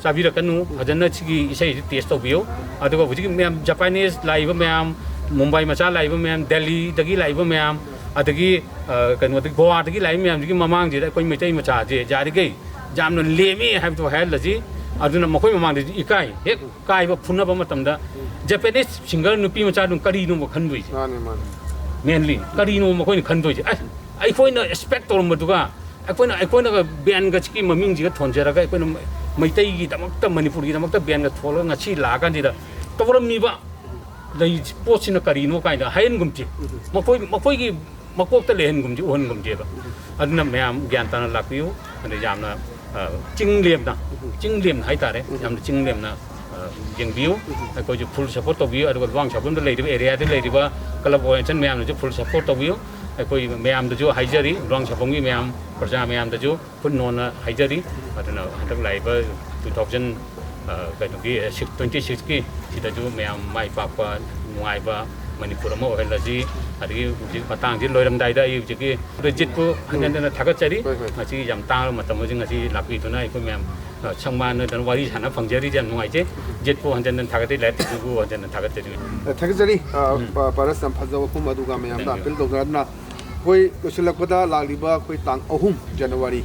ꯆꯥꯕꯤꯔꯛꯀꯅꯨ꯫ ꯐꯖꯅ ꯁꯤꯒꯤ ꯏꯁꯩꯁꯤ ꯇꯦꯁ ꯇꯧꯕꯤꯌꯨ꯫ ꯑꯗꯨꯒ ꯍꯧꯖꯤꯛꯀꯤ ꯃꯌꯥꯝ, ꯖꯄꯥꯅꯤꯁ ꯂꯥꯛꯏꯕ ꯃꯌꯥꯝ, ꯃꯨꯝꯕꯥꯏ ꯃꯆꯥ ꯂꯥꯛꯏꯕ ꯃꯌꯥꯝ, ꯗꯦꯜꯂꯤꯗꯒꯤ ꯂꯥꯛꯏꯕ ꯃꯌꯥꯝ, ꯑꯗꯒꯤ ꯀꯩꯅꯣꯗꯒꯤ, ꯒꯣꯋꯥꯗꯒꯤ ꯂꯥꯛꯏꯕ ꯃꯌꯥꯝꯁꯤꯒꯤ ꯃꯃꯥꯡꯁꯤꯗ ꯑꯩꯈꯣꯏ ꯃꯩꯇꯩ ꯃꯆꯥꯁꯦ ꯌꯥꯔꯤꯈꯩ ꯌꯥꯝꯅ ꯂꯦꯝꯃꯤ ꯍꯥꯏꯕꯗꯣ ꯍꯥꯏꯍꯜꯂꯁꯤ꯫ ꯑꯗꯨꯅ ꯃꯈꯣꯏ ꯃꯃꯥꯡꯗꯁꯨ ꯏꯀꯥꯏ, ꯍꯦꯛ ꯀꯥꯏꯕ ꯐꯨꯅꯕ ꯃꯇꯝꯗ ꯖꯄꯥꯅꯤꯁ ꯁꯤꯡꯒꯔ ꯅꯨꯄꯤ ꯃꯆꯥꯗꯨꯅ ꯀꯔꯤꯅꯣꯕ ꯈꯟꯗꯣꯏꯁꯦ? ꯃꯥꯅꯤ, ꯃꯥꯅꯤ꯫ ꯃꯦꯟꯂꯤ ꯀꯔꯤꯅꯣ ꯃꯈꯣꯏꯅ ꯈꯟꯗꯣꯏꯁꯦ? ꯑꯁ, ꯑꯩꯈꯣꯏꯅ ꯑꯦꯛꯁꯄꯦꯛ ꯇꯧꯔꯝꯕꯗꯨꯒ, ꯑꯩꯈꯣꯏꯅ, ꯑꯩꯈꯣꯏꯅꯒ ꯕꯦꯟꯒꯁꯤꯒꯤ ꯃꯃꯤꯡꯁꯤꯒ ꯊꯣꯟꯖꯔꯒ, ꯑꯩꯈꯣꯏꯅ ꯃꯩꯇꯩꯒꯤꯗꯃꯛꯇ, ꯃꯅꯤꯄꯨꯔꯒꯤꯗꯃꯛꯇ ꯕꯦꯟꯒ ꯊꯣꯜꯂꯒ ꯉꯁꯤ ꯂꯥꯛꯑꯀꯥꯟꯁꯤꯗ ꯇꯧꯔꯝꯃꯤꯕ ꯂꯩ ꯄꯣꯠꯁꯤꯅ ꯀꯔꯤꯅꯣ ꯀꯥꯏꯅ ꯍꯥꯏꯍꯟꯒꯨꯝꯁꯤ꯫ ꯃꯈꯣꯏ, ꯃꯈꯣꯏꯒꯤ ꯃꯀꯣꯛꯇ ꯂꯩꯍꯟꯒꯨꯝꯁꯤ, ꯎꯍꯟꯒꯨꯝꯁꯦꯕ꯫ ꯑꯗꯨꯅ ꯃꯌꯥꯝ ꯒ꯭ꯌꯥꯟ ꯇꯥꯅ ꯂꯥꯛꯄꯤꯌꯨ꯫ ꯑꯗ ꯌꯥꯝꯅ ꯆꯤꯡ ꯂꯦꯝꯅ, ꯆꯤꯡ ꯂꯦꯝꯅ ꯍꯥꯏꯇꯥꯔꯦ, ꯌꯥꯝꯅ ꯆꯤꯡ ꯂꯦꯝꯅ ꯌꯦꯡꯕꯤꯌꯨ꯫ ꯑꯩꯈꯣꯏꯁꯨ ꯐꯨꯜ ꯁꯞꯄꯣꯔꯠ ꯇꯧꯕꯤꯌꯨ꯫ ꯑꯗꯨꯒ ꯂꯨꯋꯥꯡꯁꯥꯡꯕꯝꯗ ꯂꯩꯔꯤꯕ, ꯑꯦꯔꯤꯌꯥꯗ ꯂꯩꯔꯤꯕ ꯀ꯭ꯂꯕ ꯑꯣꯔꯒꯅꯥꯏꯖꯦꯁꯟ ꯃꯌꯥꯝꯅꯁꯨ ꯐꯨꯜ ꯁꯞꯄꯣꯔꯠ ꯇꯧꯕꯤꯌꯨ꯫ ꯑꯩꯈꯣꯏ ꯃꯌꯥꯝꯗꯁꯨ ꯍꯥꯏꯖꯔꯤ, ꯂꯨꯋꯥꯡꯁꯥꯡꯕꯝꯒꯤ ꯃꯌꯥꯝ, ꯄ꯭ꯔꯖꯥ ꯃꯌꯥꯝꯗꯁꯨ, ꯈꯨꯠ ꯅꯣꯟꯅ ꯍꯥꯏꯖꯔꯤ꯫ ꯑꯗꯨꯅ ꯍꯟꯗꯛ ꯂꯥꯛꯏꯕ ꯇꯨ ꯊꯥꯎꯖꯟ, ꯀꯩꯅꯣꯒꯤ, ꯁꯤꯛꯁ, ꯇ꯭ꯋꯦꯟꯇꯤ ꯁꯤꯛꯁꯀꯤ ꯁꯤꯗꯁꯨ ꯃꯌꯥꯝ ꯃꯥꯏ ꯄꯥꯛꯄ, ꯅꯨꯡꯉꯥꯏꯕ, ꯃꯅꯤꯄꯨꯔ ꯑꯃ ꯑꯣꯏꯍꯜꯂꯁꯤ꯫ ꯑꯗꯒꯤ ꯍꯧꯖꯤꯛ ꯃꯇꯥꯡꯁꯤ ꯂꯣꯏꯔꯝꯗꯥꯏꯗ ꯑꯩ ꯍꯧꯖꯤꯛꯀꯤ ꯖꯤꯠꯄꯨ ꯍꯟꯖꯟ ꯍꯟꯖꯟꯅ ꯊꯥꯒꯠꯆꯔꯤ꯫ ꯍꯣꯏ, ꯍꯣꯏ꯫ ꯉꯁꯤ ꯌꯥꯝ ꯇꯥꯡꯂꯕ ꯃꯇꯝ ꯍꯧꯖꯤꯛ ꯉꯁꯤ ꯂꯥꯛꯄꯤꯗꯨꯅ ꯑꯩꯈꯣꯏ ꯃꯌꯥꯝ, ꯑ, ꯁꯪꯕꯥꯟ ꯅꯠꯇꯅ ꯋꯥꯔꯤ ꯁꯥꯟꯅ ꯐꯪꯖꯔꯤꯁꯦ ꯌꯥꯝ ꯅꯨꯡꯉꯥꯏꯖꯩ꯫ ꯖꯤꯠꯄꯨ ꯍꯟꯖꯟ ꯍꯟꯖꯟꯅ ꯊꯥꯒꯠꯆꯔꯤ, ꯂꯥꯏꯔꯤꯛ ꯇꯤꯚꯤꯕꯨ ꯍꯟꯖꯟ ꯍꯟꯖꯟꯅ ꯊꯥꯒꯠꯆꯔꯤ꯫ ꯑ, ꯊꯥꯒꯠꯆꯔꯤ꯫ ꯑ, ꯎꯝ꯫ ꯄ-, ꯄꯥꯔꯁ, ꯌꯥꯝ ꯐꯖꯕ ꯋꯥꯐꯝ ꯑꯗꯨꯒ ꯃꯌꯥꯝꯗ Thank you꯫ ꯑꯄꯤꯜ ꯇꯧꯖꯔꯗꯨꯅ ꯑꯩꯈꯣꯏ ꯂꯣꯏꯁꯤꯜꯂꯛꯄꯗ ꯂꯥꯛꯂꯤꯕ ꯑꯩꯈꯣꯏ ꯇꯥꯡ ꯑꯍꯨꯝ ꯖꯅꯋꯥꯔꯤ,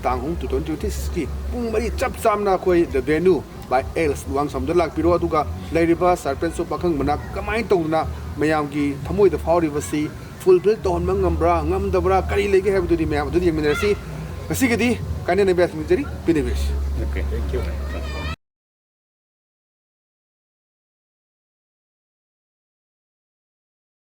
ꯇꯥꯡ ꯑꯍꯨꯝ, two thousand twenty six ꯀꯤ ꯄꯨꯡ ꯃꯔꯤ ꯆꯞ ꯆꯥꯅ ꯑꯩꯈꯣꯏ The Venue by ꯑꯦꯜꯁ ꯂꯨꯋꯥꯡꯁꯥꯝꯗ ꯂꯥꯛꯄꯤꯔꯣ꯫ ꯑꯗꯨꯒ ꯂꯩꯔꯤꯕ ꯁꯔꯄꯦꯟꯁ ꯑꯣꯐ ꯄꯥꯈꯪꯕꯅ ꯀꯃꯥꯏꯅ ꯇꯧꯗꯅ ꯃꯌꯥꯝꯒꯤ ꯊꯃꯣꯏꯗ ꯐꯥꯎꯔꯤꯕꯁꯤ ꯐꯨꯜꯐꯤꯜ ꯇꯧꯍꯟꯕ ꯉꯝꯕ꯭ꯔꯥ, ꯉꯝꯗꯕ꯭ꯔꯥ, ꯀꯔꯤ ꯂꯩꯒꯦ ꯍꯥꯏꯕꯗꯨꯗꯤ ꯃꯌꯥꯝ ꯑꯗꯨꯗ ꯌꯦꯡꯃꯤꯟꯅꯔꯁꯤ꯫ ꯉꯁꯤꯒꯤꯗꯤ ꯀꯥꯏꯅꯅꯕ ꯌꯥꯊꯪ ꯅꯤꯖꯔꯤ꯫ ꯄꯤꯅꯕꯤꯔꯁꯤ꯫ Okay, thank you꯫